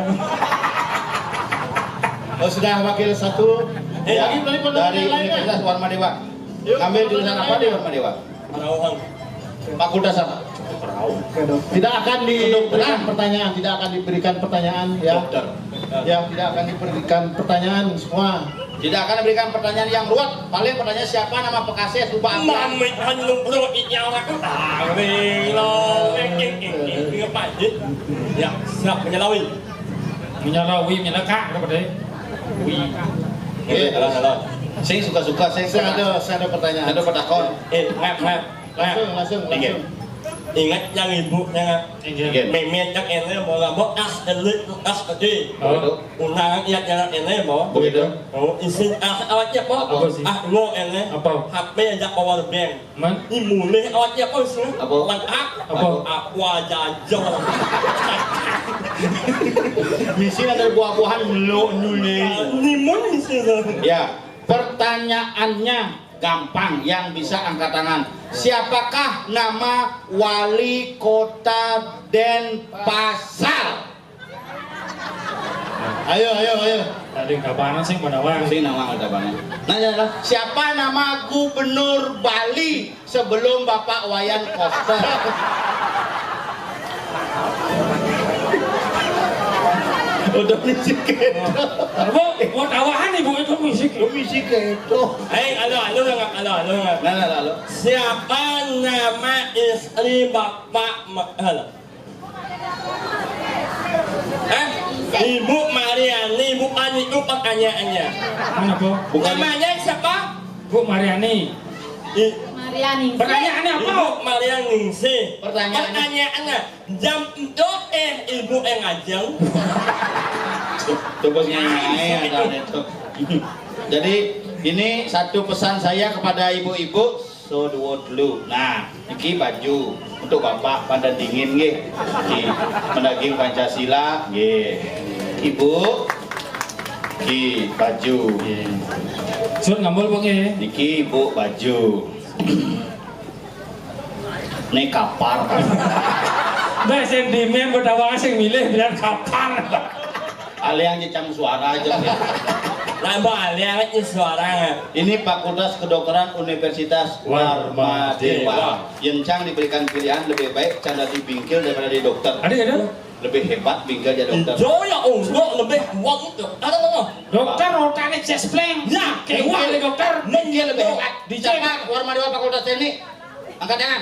Oh, sudah wakil satu. Eh, Ya, lagi, lagi, lagi, dari lagi, lagi. Universitas Warmadewa. Yuk, Ambil jurusan apa di Warmadewa? Perawang. Fakultas apa? Tidak akan diberikan Kedokteran. pertanyaan, tidak akan diberikan pertanyaan, ya. Dokter. Ya, tidak akan diberikan pertanyaan semua. Tidak akan diberikan pertanyaan yang ruwet. Paling pertanyaan siapa nama Pekasih, lupa apa? Mamit anu bro, inya aku tahu lo. Eh, eh, eh, eh, apa aja? Ya, siap menyelawi. Menyelawi, menyelekak, apa deh? Wi. Eh, Halo, halo. Sing suka-suka, sing Saya ada, saya ada pertanyaan. Ada petakon. Eh, ngap, ngap. Langsung, langsung, Ingat. langsung. Ingat yang ibu, yang Ingat. Memet yang ini mau lambok as elit as gede. Oh. Undangan yang jalan ini mau. Begitu. Oh, isin ah awaknya mau. Apa sih? Ah, ngo ini. Apa? H P aja power bank. Man? Imune awaknya apa sih? Apa? Lengkap. Apa? Apa aja jol. Misi ada buah-buahan lo nyule. Nimun sih. Ya, pertanyaannya gampang, yang bisa angkat tangan. Siapakah nama wali kota Denpasar? Ayo, ayo, ayo. Tadi kapanan sih pada wang. Sing nama ada banget. Nanya lah, siapa nama gubernur Bali sebelum Bapak Wayan Koster? Udah misi keto. Apa? Mau tawahan ibu itu misi keto. Misi keto. Eh, halo, halo, halo, halo, halo. Nah, nah, halo. Siapa nama istri Bapak Ma- halo. Eh, Ibu Mariani, bukan itu pertanyaannya. Mana, Bu? Bukan. Namanya siapa? Bu Mariani. I- Mariani. Pertanyaannya apa? Ibu Mariani sih. Pertanyaan. Pertanyaannya, jam itu eh ibu yang ngajeng. Coba sih, ada itu. Jadi, ini satu pesan saya kepada ibu-ibu, so dua dulu. Nah, iki baju untuk Bapak pandan dingin nggih. Di mendaging Pancasila nggih. Ibu, iki baju. Nggih. Sun ngambul, Bu, nggih. Niki Ibu baju. Nih kapar kan. Mbak sentimen, Bu, tawang sing milih bilang kapar. Aliang cecang suara aja. Lah, Mbak, aliang aja suara. Ini Fakultas Kedokteran Universitas Warmadewa. Warmadewa. Yen cang diberikan pilihan, lebih baik cang dadi bingkil daripada di dokter. Ada, ada. Lebih hebat bingkil jadi dokter. Yo ya Allah, lebih kuat itu. Ada apa? Dokter otaknya cespleng. Ya, kewah bingkil. Dokter. Bingkil lebih hebat. Di Siapa? Warmadewa Fakultas Teknik. Angkat tangan.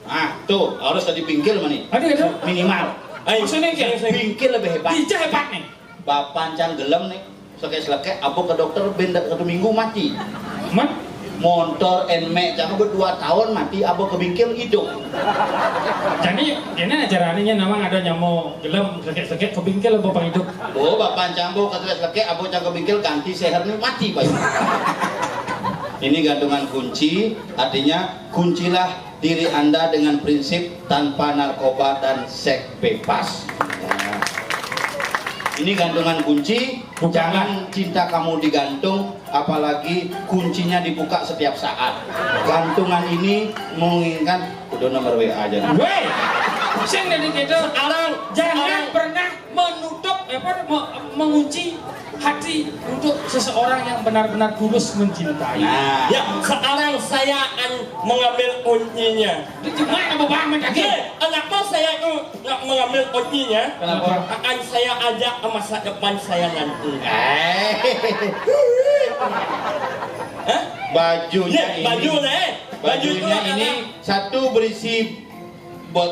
Nah, tuh, harus tadi bingkil mah nih. Ada, ada. Minimal. Ayo. Maksudnya, sing, sing. Bingkil lebih hebat. Ija hebat nih. Bapak cang gelem nih. Selekek-selekek, apa ke dokter, ben satu minggu mati. Man? Montor Nmax cang berdua tahun mati, apa ke bingkil hidup. Jadi, ini ajarannya memang ada nyamo gelem, selekek-selekek, ke bingkil apa hidup. Oh, Bapak cang bu, ke selekek-selekek, apa cang ke bingkil, ganti seher nih, mati, Pak. Ini gantungan kunci, artinya kuncilah diri Anda dengan prinsip tanpa narkoba dan seks bebas. Ini gantungan kunci, Bukan. Jangan cinta kamu digantung, apalagi kuncinya dibuka setiap saat. Gantungan ini menginginkan, udah nomor W A aja. Weh, sing dari kita. Sekarang, jangan sekarang. Pernah menutup, apa, me- mengunci hati untuk seseorang yang benar-benar tulus mencintai. Nah. Ya, sekarang saya akan mengambil kuncinya. Itu gimana, Bapak, minta Oke, kenapa saya itu nggak mengambil kuncinya? Kenapa? Akan saya ajak ke masa depan saya nanti. Eh. Hah? Bajunya ini. Baju nih. Bajunya ini satu berisi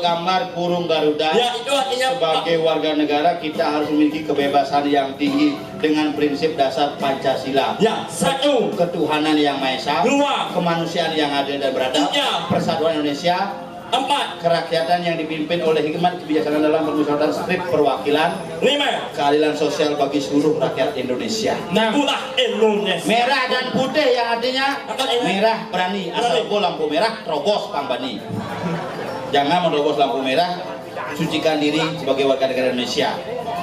Gambar burung Garuda. Ya, itu artinya Sebagai warga negara, kita harus memiliki kebebasan yang tinggi dengan prinsip dasar Pancasila. Ya, satu. Ketuhanan yang Maha Esa, Dua. Kemanusiaan yang adil dan beradab, Tiga. Persatuan Indonesia, Empat. Kerakyatan yang dipimpin oleh hikmat kebijaksanaan dalam permusyawaratan strip perwakilan, Lima. Keadilan sosial bagi seluruh rakyat Indonesia. Nah, itulah Indonesia. Merah dan putih yang artinya merah berani, asal go lampu merah, terobos pang bani. Jangan menerobos lampu merah, sucikan diri sebagai warga negara Indonesia.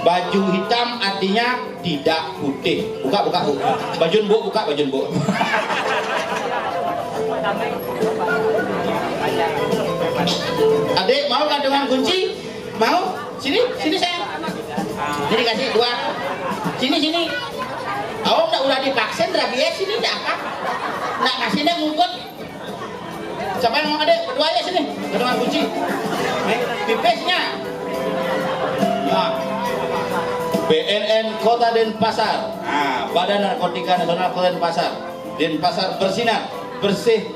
Baju hitam artinya tidak putih. Buka, buka, buka. Baju embuk, buka baju embuk. Adik, mau gantungan kunci? Mau? Sini, sini sayang. Sini kasih dua. Sini, sini. Awak ndak ulah divaksin rabies ini ndak apa. Ndak kasih ndak ngukut. Siapa yang mau adik? Berdua aja sini. Gantungan kunci. Nih, pipisnya. Nah. B N N Kota Denpasar. Nah, Badan Narkotika Nasional Kota Denpasar. Denpasar bersinar, bersih.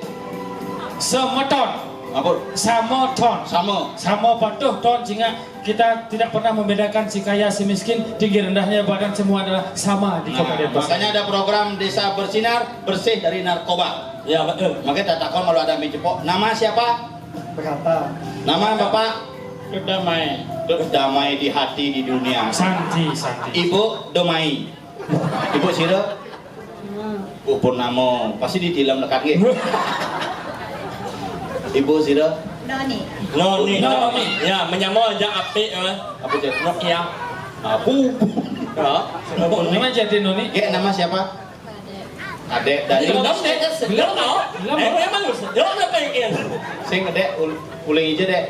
Semeton. Apa? Sama ton. Sama. Sama patuh ton, sehingga kita tidak pernah membedakan si kaya si miskin, tinggi rendahnya badan, semua adalah sama di Kota Nah, Denpasar. Makanya ada program Desa Bersinar, bersih dari narkoba. Ya, betul. Makanya tak takut kalau ada yang cepok. Nama siapa? Berapa? Nama Bapak? Damai. Damai di hati di dunia. Santi, santi. Ibu Domai. Ibu sira? Bu Purnama. Pasti di dalam dekat nggih. Ibu sira? Noni. Noni. Noni. Ya, menyama aja apik, eh. Apa je? Nokia. Apu. Ya. Apa nama jadi Noni? Gek, nama siapa? Adek dari Belum, deh. Belum, no. Belum. Eh, memang belum. Belum apa yang ini? Sing Adek ul- uling aja dek.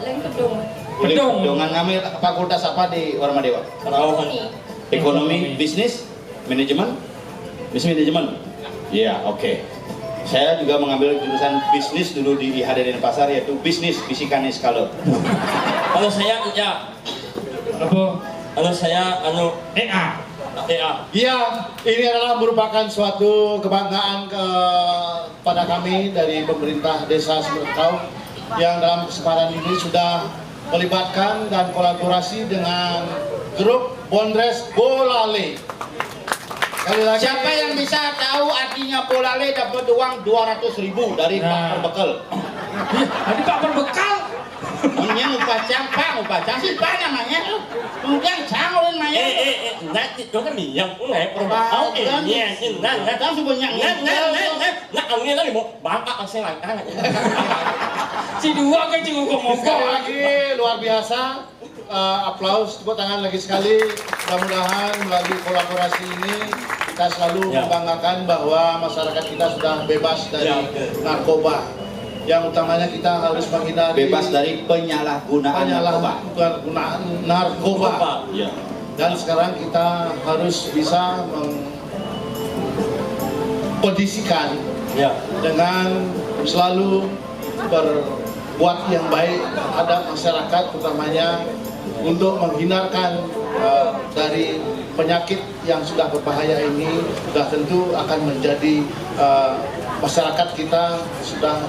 Leng kedung. Uling Gedung. Dengan ngambil fakultas apa di Warmadewa? Perawatan. Ekonomi, bisnis, manajemen? Bisnis manajemen. Iya, oke. Saya juga mengambil jurusan bisnis dulu di I H D Denpasar, yaitu bisnis bisikan skala. Kalau saya, ya, Apa? kalau saya, anu, E A. E A. Ya, ini adalah merupakan suatu kebanggaan kepada kami dari pemerintah Desa Semerekau yang dalam kesempatan ini sudah melibatkan dan kolaborasi dengan grup Bondres Bolale. Sekali lagi, Siapa yang bisa tahu artinya bolale dapat uang dua ratus ribu dari Pak Nah. Perbekel? Ih, tadi Pak Perbekal. Ini ngupa cang, Pak, ngupa cang sih, Pak, namanya. Kemudian cang orang Eh, nanya. eh, eh, nanti itu kan yang punya program. Oh, eh, iya, iya, nah, nah. Kan sebanyak Nah, nah, nah, nah, nah, angin lagi mau bangka kasih langkah. Si dua kan juga ngomong. sekali lagi luar biasa. Eh, aplaus, tepuk tangan lagi sekali. Mudah-mudahan melalui kolaborasi ini kita selalu Ya. membanggakan bahwa masyarakat kita sudah bebas dari Ya, betul. Narkoba. Yang utamanya kita harus menghindari Bebas dari penyalahgunaan narkoba. penyalahgunaan narkoba. Iya. Dan sekarang kita harus bisa mengkondisikan Ya. dengan selalu berbuat yang baik terhadap masyarakat, utamanya untuk menghindarkan eh, dari penyakit yang sudah berbahaya ini. Sudah tentu akan menjadi eh, masyarakat kita sudah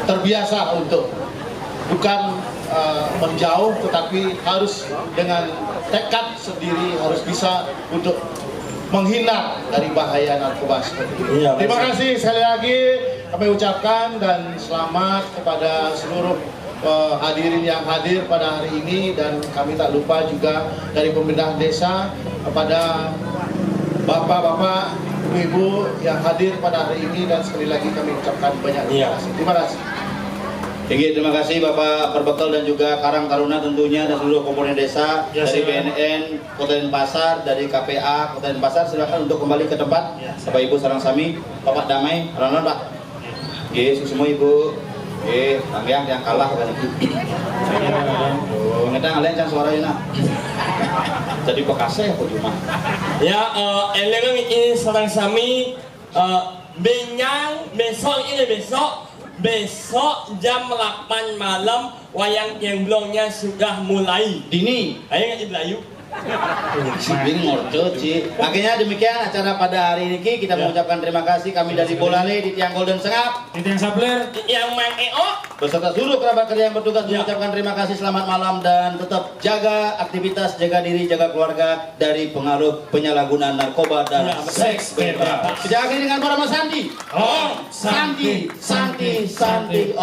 terbiasa untuk bukan eh, menjauh, tetapi harus dengan tekad sendiri harus bisa untuk menghindar dari bahaya narkoba seperti ini. Iya, Terima baik. Kasih sekali lagi kami ucapkan dan selamat kepada seluruh eh, hadirin yang hadir pada hari ini, dan kami tak lupa juga dari pemerintah desa, kepada bapak-bapak, ibu-ibu yang hadir pada hari ini, dan sekali lagi kami ucapkan banyak terima Iya. Kasih. Terima kasih. Oke, terima kasih Bapak Perbekel dan juga Karang Taruna tentunya, dan seluruh komponen desa Ya, dari silakan. B N N Kota Denpasar, dari K P A Kota Denpasar. Silakan untuk kembali ke tempat. Ya, Bapak Ibu sareng sami, Bapak Damai, Ronon Pak. Oke, semua Ibu. Oke, tanggiang yang kalah kan itu. Ngedang alih can suara ini. Jadi bekasnya apa cuma? Ya, eh, eling ini sareng sami, eh, benyang besok ini besok, besok jam delapan malam wayang gemblongnya sudah mulai. Dini. Ayo ngaji Melayu. Si Bing ngorcot, Ci. Akhirnya demikian acara pada hari ini. Kita mengucapkan terima kasih kami dari Bolale di Tiang Golden Sengap. Di Tiang Sapler. Yang Mang Eo. Beserta seluruh kerabat kerja yang bertugas mengucapkan terima kasih, selamat malam, dan tetap jaga aktivitas, jaga diri, jaga keluarga dari pengaruh penyalahgunaan narkoba dan Ya, seks seks bebas. Bebas. Kita akhiri dengan Parama Santi. Om Santi, Santi, Santi.